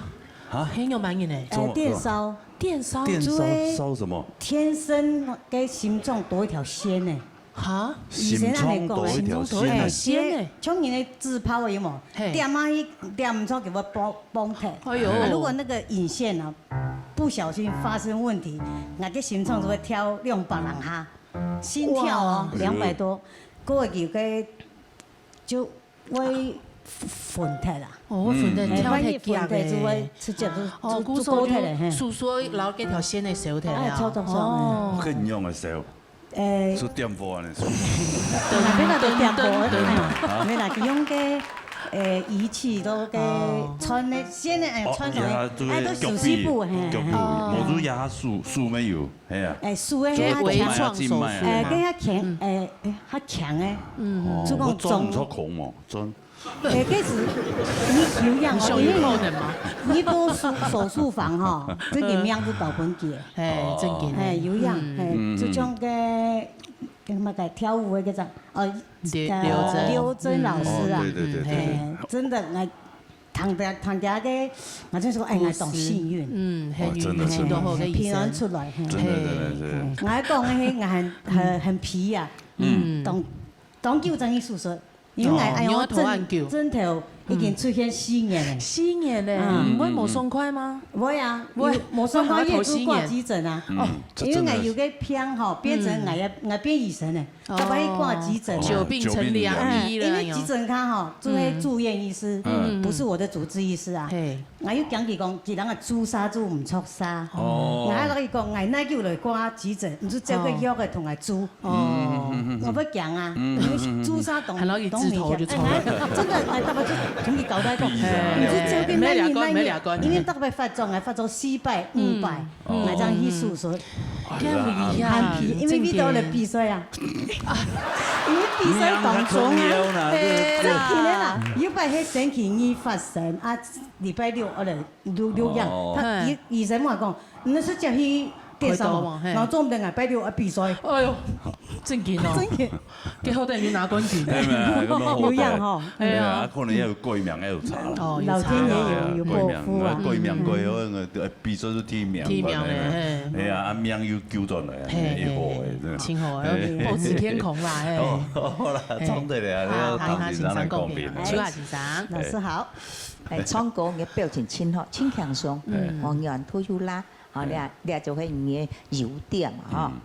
啊？嘿，仰般呢？哎，电烧。电烧？电烧？做天生个心脏多一条线呢。 哈？以前恁樣講的。心脏多一條線呢。哎，線呢？像人的子泡有無？嘿。點啊，一點毋著，就會崩，崩忒。哎喲。啊，如果那個引線啊，不小心發生問題，𠊎个心臟就會跳兩百零下，心跳哦，哇。兩百多，過去个就會昏忒啦。哦，會昏忒，嗯。哎，跳太強萬一昏忒就會直接就，哦，就，就割忒了，嘿。手術摎該條線个燒忒了。哎，著，著，著，哦。嗯。更用的燒。 誒，係點火恁樣。哪邊个都點火，哎呀，無啦，佢用个，誒，儀器都个哦。穿个線个，哎，哦，穿上去，哎，都手勢部，嘿，腳步，嘿。哦。無就壓手，手沒有，係啊。哎，手个較強，微創手術嘛。哎，个較強，嗯。哎，哎，較強个，嗯。哦，就講中。我裝毋著孔嘛，裝。 誒，該係你有影哦，你手有可能嗎？因為你到手，手術房吼，這個名字搞分解。嘿，正經的。嘿，有影，嗯。嘿，嗯，嗯。就像該，該麼个跳舞个叫啥？哦，劉，呃，劉真。劉真老師啊。嗯。哦，對，對，對，對，對。嘿，真的，𠊎聽著，聽著該，𠊎就說，哎，𠊎當幸運。故事。嗯，很運氣，哦，真的，真的。很多好个醫生。平安出來，嘿。真的，真的，真的。嘿，𠊎講个，𠊎很，很，很皮啊。嗯。當，當久正去手術。 因為𠊎，哦，哎喲，你愛拖恁久。症，症頭已經出現四年了。嗯。四年了，嗯。毋會無爽快嗎？毋會啊，毋會。有，無爽快，還要拖四年。也係掛急診啊。嗯，哦。因為𠊎有个病吼，變成𠊎也，嗯。𠊎變醫生了，哦。要不然去掛急診啊。久病成良醫了，哎，因為急診科吼，哎喲。就會住院醫師，嗯。不是我的主治醫師啊。嗯。嘿。 𠊎又驚佢講，佢人个注射注毋著啥。哦。𠊎還摎佢講，𠊎哪久來掛急診，你就照个藥仔同𠊎注。哦。𠊎會驚啊，嗯，嗯，嗯，嗯。因為注射當，還摎佢止痛就著了。當危險。哎，真的，𠊎大概就同佢交代講，哎，你就照个哪日哪日，毋好亂講，毋好亂講。因為大概發作，𠊎發作四擺、五擺，嗯。𠊎正去手術。哦。恁危險。很皮，因為為著了比賽啊。因為比賽當中啊，命較重要啦，對。對啦。真的啦，有擺係星期二發生啊， 禮拜六，哦，來錄，錄影。哦。他，醫，醫生問我講，你係直接去電視嘛？開刀嘛，嘿。然後做毋得，禮拜六愛比賽。哎喲，正經哦。正經。該好得你拿冠軍。哎，沒有，沒有，沒有。有影吼。哎呀。哎呀，可能要有改名，要有差啦。哦，有差。老天爺有，有報復啊。哎呀，改名，改名過後，那個，哎，比賽係第一名。第一名的，嘿。哎呀，啊，命又救轉來，嘿，哎，好，嘿，哎，真的。真好，哎。保持天空啦，嘿。哦，好啦，嘿。唱得了，好，你要當緊張來講明。好，好，先生講明。來，秋華先生。老師好。 哎，唱歌个表情真好，真輕鬆，嗯。哦，然後又啦，哦，嗯。這，這就係你个優點嘛，吼。嗯。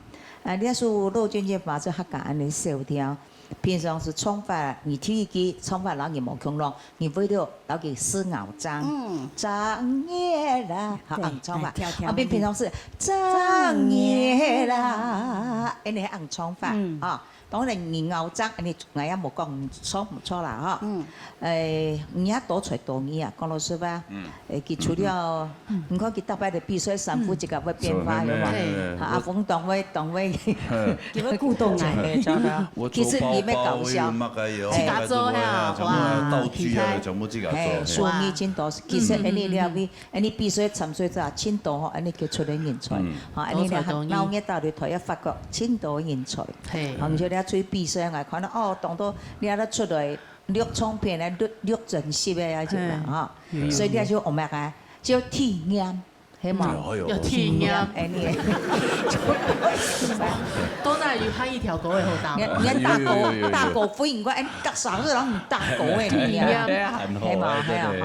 啊，這首《老君夜花》係客家恁呢小調，平常時唱法，你第一句唱法摎人無共樣，你為了摎佢試咬章，嗯。章夜啦，好，對，硬唱法。哎，跳，跳，啊，平，平常時，章夜啦，恁呢硬唱法，嗯。啊。 當然，你咬章，你，𠊎也無講著毋著啦，吼。嗯。誒，你也多才多藝啊，講老實話。嗯。誒，佢除了，嗯。你看佢逐擺个比賽，衫褲自家會變化，嗯。有無？係，係，係。啊，阿峰當會，當會。嗯。佢會鼓動啊。嘿，真的。我做其實佢乜搞笑。包包，有麼个有，自家做呀，麼个全部啊，哇，道具啊，厲害。全部自家做，嘿，嘿。手藝真多，其實恁呢了，嗯，嗯，嗯，嗯。 恁呢比賽參賽者真多吼，恁呢傑出个人才。嗯。吼，恁呢咧，多才多藝。鬧熱打擂台也發覺真多人才。嘿。吼，毋像咧出去比賽，𠊎看到，哦，當多你啊，出來錄唱片啊，錄，錄專輯个啊，就啦，嘿。吼。嗯。所以你就，哦，麼个，就體驗，係無？嗯，哎喲。要體驗。體驗，恁呢。到底有下一條歌个好打無？你，你打歌，有，有，有，有，有。打歌，不應該，哎， 逐儕人毋打鼓个，你知無？體驗。係無？係啊，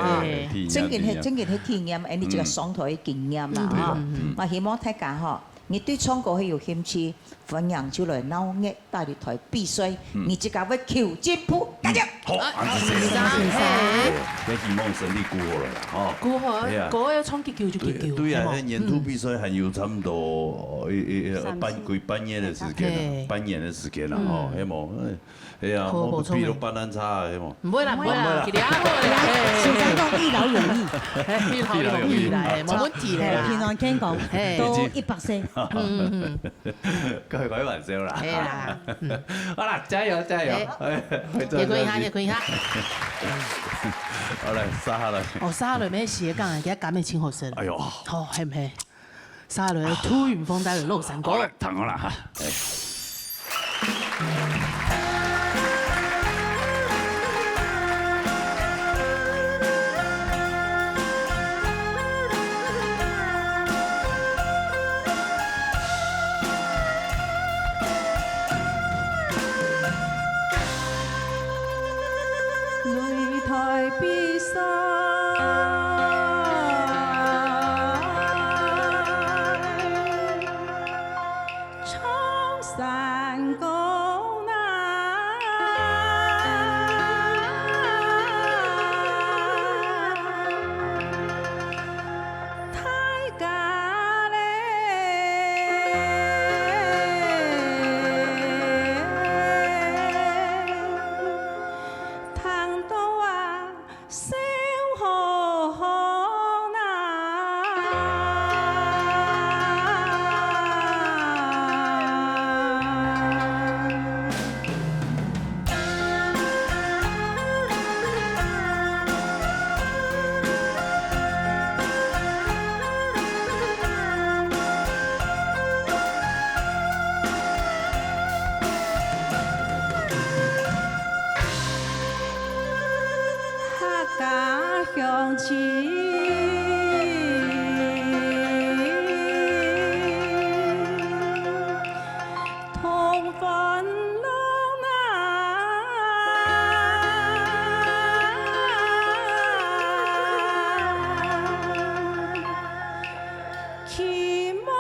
啊，體驗，正經係，體驗。正經係體驗，恁呢一個上台个經驗啦，嗯。吼。嗯。嘛希望大家吼，你對唱歌係有興趣，歡迎就來鬧熱打擂台比賽，嗯。你自家會求進步，加油！好，啊，恁仔細。先生，嘿。哦，該希望順利過好了啦，吼。過好，係啊。過好唱幾久就幾久，對，對啊，係無？該年度比賽還有差不多，嗯。呃，呃，呃，三四，半，快半年个時間啊，嘿。半年个時間啦，吼，嗯。係無？哎， 哎呀，好，我比到半爛差，係無？毋會啦，毋會啦，毋會啦。佢這好咧。先生講一勞永逸。嘿，一勞永逸啦，嘿，無問題咧啦。嘿，平常健康，嘿。都一百歲。嗯，嗯，嗯。開玩笑啦。係啦，嗯。好啦，加油，加油。哎，哎，會做得，也可以哈，也可以哈。好，來，續下來。哦，續下來，乜斜槓啊，佢感覺真好食。哎喲。好，係毋係？續下來，杜雲峰帶來老山歌。好，來，聽好啦哈。哎。擂台比賽，唱山歌。 大家咧，聽到啊，笑呵呵哪。客家鄉親。 同歡樂哪。期望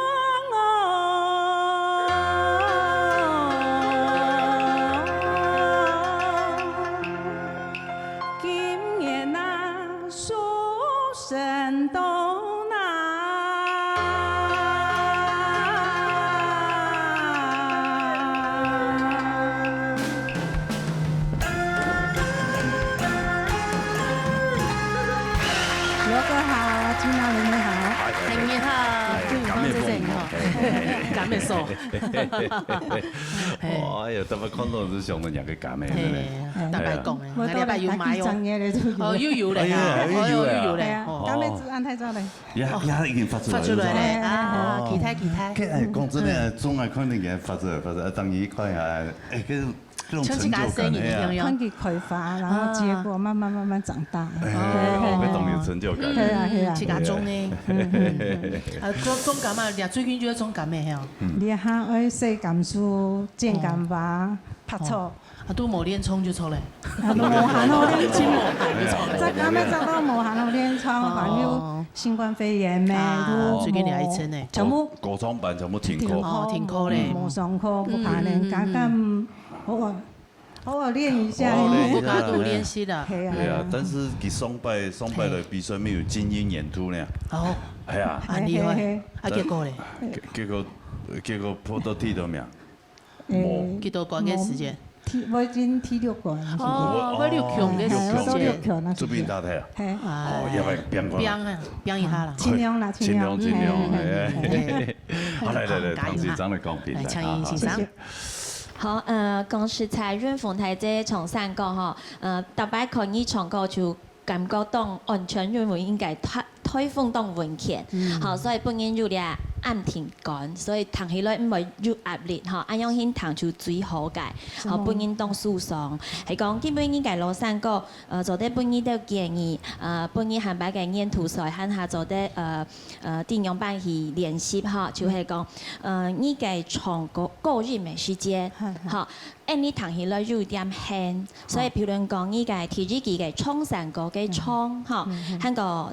哦，今年啊， 收成到哪。罗哥好，金娜你好。哎，你好，哎，杜芳先生你好。感谢，感谢。感谢。哎喲，怎么看到是想到两个感谢，真的。哎，大家讲的。 我到了大概十个月了，就有。哦，又有了呀。哎呀，又有了。哦，又有了。哎呀，哦。感谢主，恁大早嘞。呀，呀，已經發出來了，發出來了，是吧？啊，哦。期待，期待。哎，講真的，嗯。總愛看到佢發出來，發出來，啊，當然一看啊，哎，這種，這種成就感，像自家生日一樣。哎呀。看佢開花，然後結果慢慢慢慢長大。哎，哦。對，對，對。哦，這種有成就感。嗯，係啊，係啊。自家種的。嗯，嗯，嗯。啊，種，種柑啊，你最近就在種柑的，係哦。嗯。這下愛洗柑樹、剪柑花、哦。拍草。哦。 啊，都無練銃就著咧。啊，都無閒好練銃。真無閒就著咧。這下乜做到無閒好練銃，哦。還有新冠肺炎咩，啊，都無，最近你還一陣呢。全部高，高中班全部停課。停課。哦，停課咧。無上課，無可能，嗯，嗯，嗯，嗯。剛剛偶爾，偶爾練一下。偶爾練一下。自家都練習啦。係啊。對啊，但是佢上擺，上擺來比賽，嘿。沒有金鷹演出呢。哦。哎呀。啊，厲害。嘿，嘿，嘿。啊，結果咧？結，結果，結果破到第多名。 無。幾多關个時間？無，第，我已經第六關。哦，我六強个時間。哎，我都六強个時間。這邊大太啊。嘿。哦，也愛拼過來。拼啊，拼一下啦。盡量啦，盡量。盡量，盡量，嗯，哎。嗯，嗯。好，來，來，來，加油哈。唐先生來講評價，來，請先生。好，好。謝謝。好，呃，講實在，雲峰大姐唱山歌吼，呃，逐擺看你唱歌就 感覺當安全，因為應該台，台風當穩健。嗯。好，所以本人有點暗停感，所以聽起來毋會有壓力，吼，恁樣先聽就最好个。好，什麼？本人當舒爽。係講，今晡日个老山歌，呃，做得分你兜建議，呃，分你下擺个演出賽，還下做得，呃，呃，點樣般去練習，吼，就係講，呃，你个唱歌，個人个時間，係，係。吼， 恁呢聽起來有點遠，所以，哦。譬如講，你个第一句个唱山歌个唱，嗯。吼，嗯，嗯。還過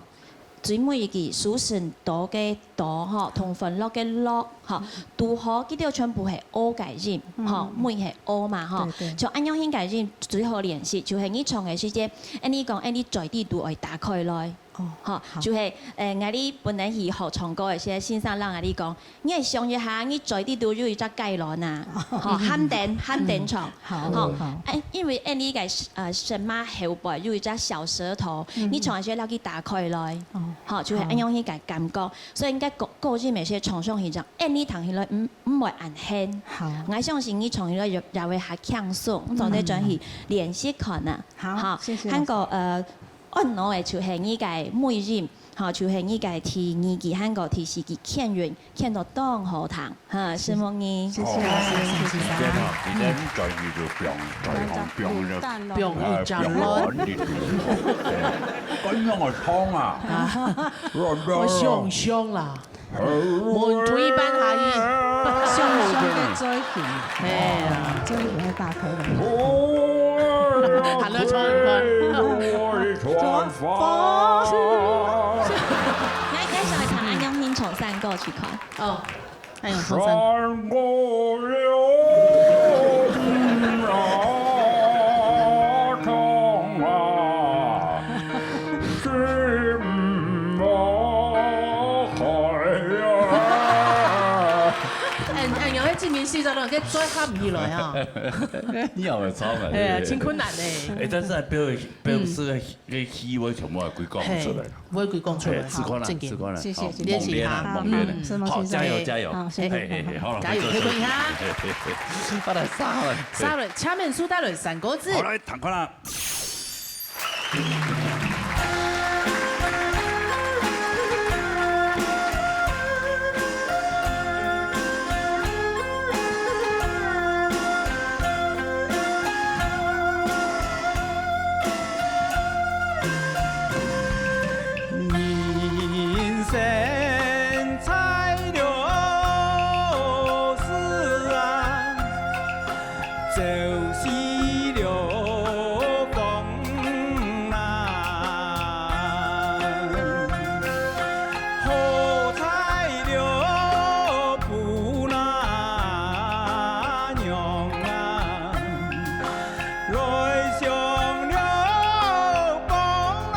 最尾一句收成到个到，吼，同歡樂个樂，吼，嗯。堵好，佢兜全部係O个音，嗯，吼，嗯，嗯。尾係O嘛，吼。對，對。像恁樣形个音最好練習，就係你唱个時節，恁呢講，恁呢嘴裡肚愛打開來。吼，就係，呃，𠊎俚本來去學唱歌个時，先生摎𠊎俚講，你愛想一下，你嘴裡肚有一隻雞卵啊，吼，喊等，喊等唱，好，吼，好。哎，因為𫣆俚个，呃，舌嫲後背有一隻小舌頭，你唱个時摎佢打開來，吼，就係恁樣去个感覺，所以應該高，高音个時唱上去這樣，恁樣聽起來，毋，毋會恁㤼。好。𠊎相信你唱起來也，也會較輕鬆，你做得轉去練習看啊。好，好，謝謝老師。還過，呃， 按呢个就係你个尾音，吼，就係你个第二句，還過第四句，牽韻，牽到當好聽，哈，承蒙你。謝謝老師，謝謝大家。你看，你看轉去就放，轉放，放了，淡了。哎，放了很久。哎，恁樣个唱啊，我想想啦，門推一半下去，香香的嘴型，哎呀，嘴型會打開的。還能唱一段。來，開始來看，恁樣輕鬆三個去看。哦，還有後生。山歌了啊，唱啊，心啊海啊。哎，哎，你要去證明四十歲，該嘴合毋起來哈。你也會唱啊？哎呀，真困難呢。哎，但是啊，表，表示个，个氣味全部會歸講出來。嘿，會歸講出來，哎，試看啦，好，正經。試看啦。謝謝，好，謝謝哈。猛練啊，猛練啊。嗯，承蒙先生。好，加油，加油。好，謝謝。嘿，嘿，嘿，好了，加油，再見。可以，可以哈。嘿，嘿，嘿，好了，上了。上來，請問蘇大倫三個字。好，來，聽看啦。 人生在六十啊，朝夕六方啊，好彩六不那娘啊。 来相了讲啊。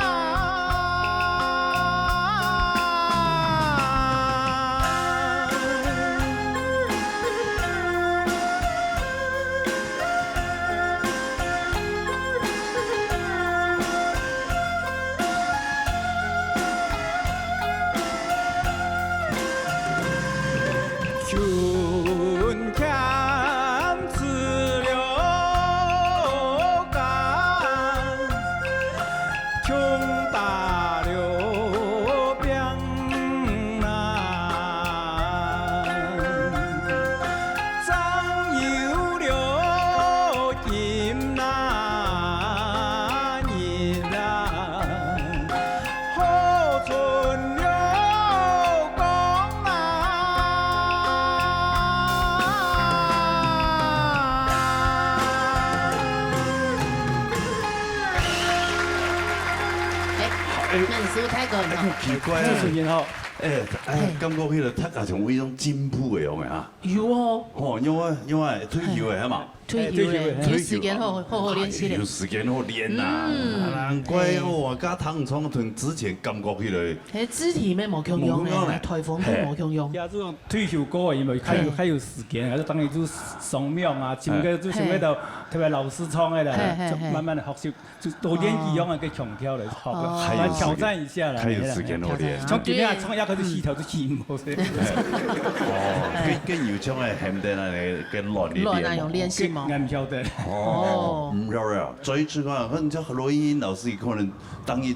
哎，恁熟大哥，你好。奇怪啊，主持人吼，哎，哎，感覺迄个大家像有一種進步个樣个啊。有哦。吼，因為因為退休个係嘛？退休咧，退休个，退休个。時間好好好練習咧。有時間好練啊，難怪哦，我甲糖廠同之前感覺起來，嘿，肢體咩無共樣咧，無共樣咧。台風都無共樣。也係講退休過後，因為還有還有時間，還是當然就上網啊，尋个就尋个到特別老師唱个啦，就慢慢的學習。 就多練幾樣个腔調來學个，來挑戰一下啦。還有時間好練。像今日唱一下，開始起頭就起毛噻。哦，跟跟有唱个喊的那个跟亂一點。亂啊，有練習嗎？俺曉得。哦，毋曉得啊，所以這個啊，可能叫羅英老師可能當一，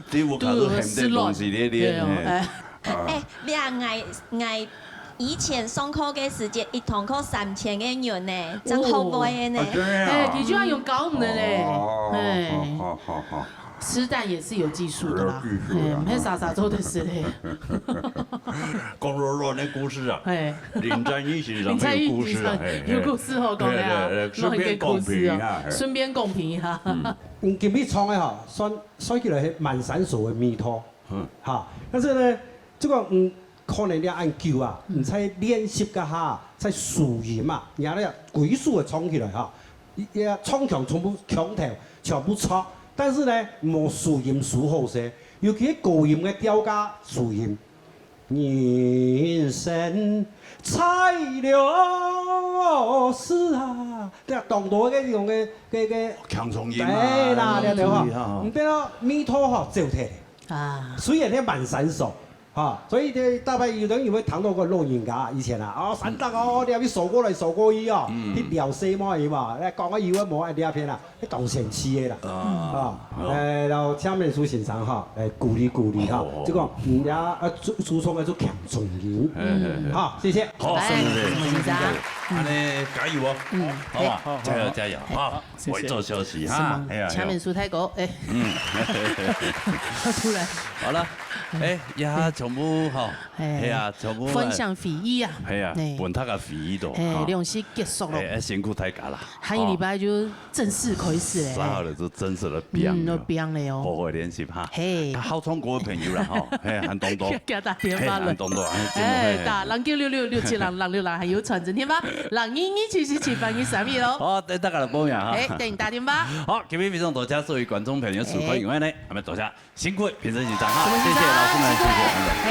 對我感覺喊的東西練練。哎，你啊，𠊎𠊎 以前上課个時節，一堂課三千个銀呢，正學會个呢。啊，真的啊。哎，佢就要用高五的呢。哦，哎，好好好好，吃蛋也是有技術的啦。有技術的哎，毋係啥啥做得事嘞。講羅羅的故事啊，哎，林占一先生很有故事啊，嘿嘿有故事好講的啊，對對對，順便公平一下，嘿順便公平一下。嗯，今日唱的吼，算算起來係蠻生疏的味道。嗯，哈，但是呢，這個嗯，可能你恁久啊，你在練習个哈，在輸音啊，你看那歸首的唱起來哈，也唱腔全部腔調全部錯，但是呢，無輸音輸好勢，尤其高音个調加主音，人生在流逝啊，對啊，當多个這種个个个，強衝音啊，對啦，對對吼，注意哈。毋對咯，味道吼走忒咧。啊。雖然係蠻生疏，哈，所以呢，大概有人以為談到个老人家以前啊，哦，三十哦，你去掃過來掃過去哦，嗯。去撩細妹嘛，來講个有个無啊，這片啊。 係當生趣个啦。啊。啊，哦。誒，然後請面書先生哈，來鼓勵鼓勵哈，哦，哦，哦。就講，嗯，也，呃，注，注重个就強中音。嘿，嘿，嘿。好，謝謝。好，來，謝謝，謝謝。先生。恁呢加油哦，嗯，好嘛，好，好，加油，好。加油哈，好，謝謝。會做消息哈，是嗎？係啊，請面書太高，誒。嗯。突然。好了，誒，也全部哈，誒，係啊，全部，分享回憶啊。係啊，誒。分大家回憶到，誒，哈。兩性結束了。誒，誒，辛苦大家啦。下個禮拜就 正式開始咧。十號就正式來拚了。嗯，來拚了哦。好好練習哈。嘿。較好唱歌个朋友啦，吼，嘿，還當多。加打電話了。嘿，還當多，哎，真的，哎，嘿。打零九六六六七零零六零，還有傳真電話，零二二七四七八二三一哦。好，等大家來報名哈。哎，等你打電話。好，今日非常多謝所有觀眾朋友收看以外呢，哎。還有多謝 辛苦，評審先生哈，謝謝老師們，辛苦。謝謝。嘿。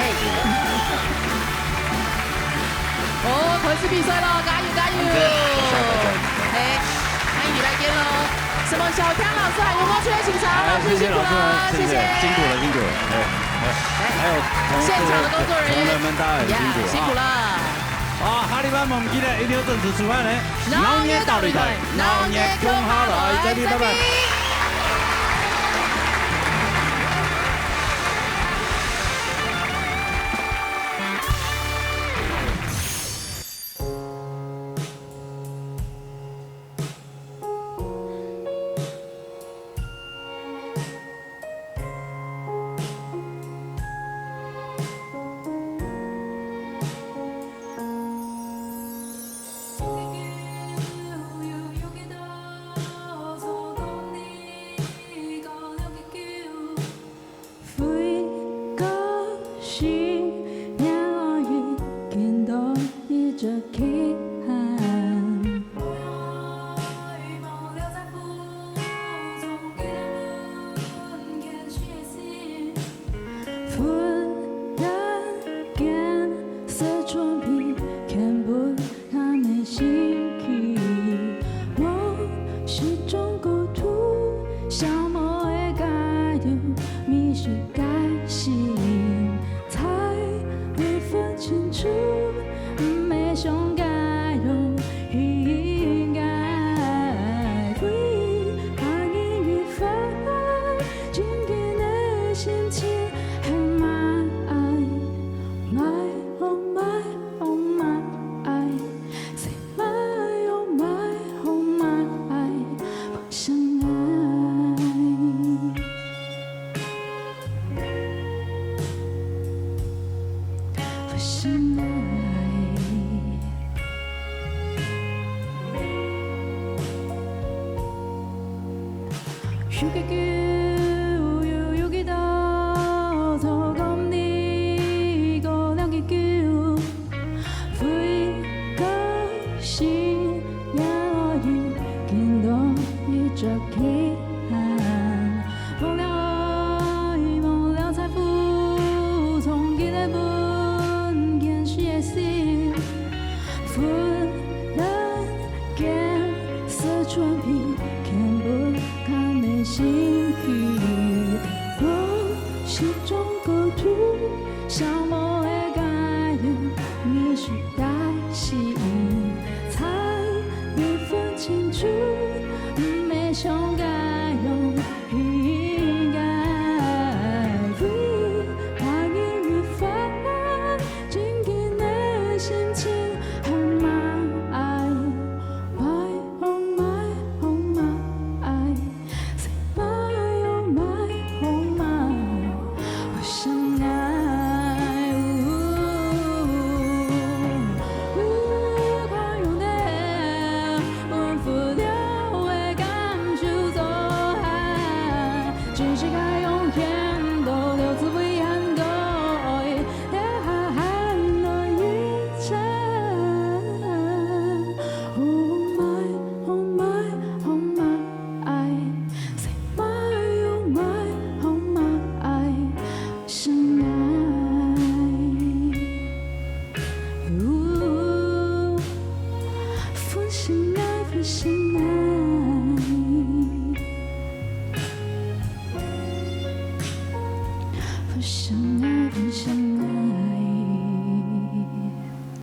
哦，開始比賽了，加油，加油。謝謝大家。嘿，下禮拜見咯。什麼小強老師還有莫秋月先生，哎，老師辛苦了，謝謝老師們，謝謝，謝謝。辛苦了，辛苦了。哎，哎，還有同，現場的工作人員，同仁們，大家也辛苦啊。辛苦了。 啊，下禮拜毋記得一定要準時收看呢。鬧熱鬥擂台，鬧熱共下來，再見，拜拜。相爱，哦，分相爱，分相爱，分相爱，分相爱。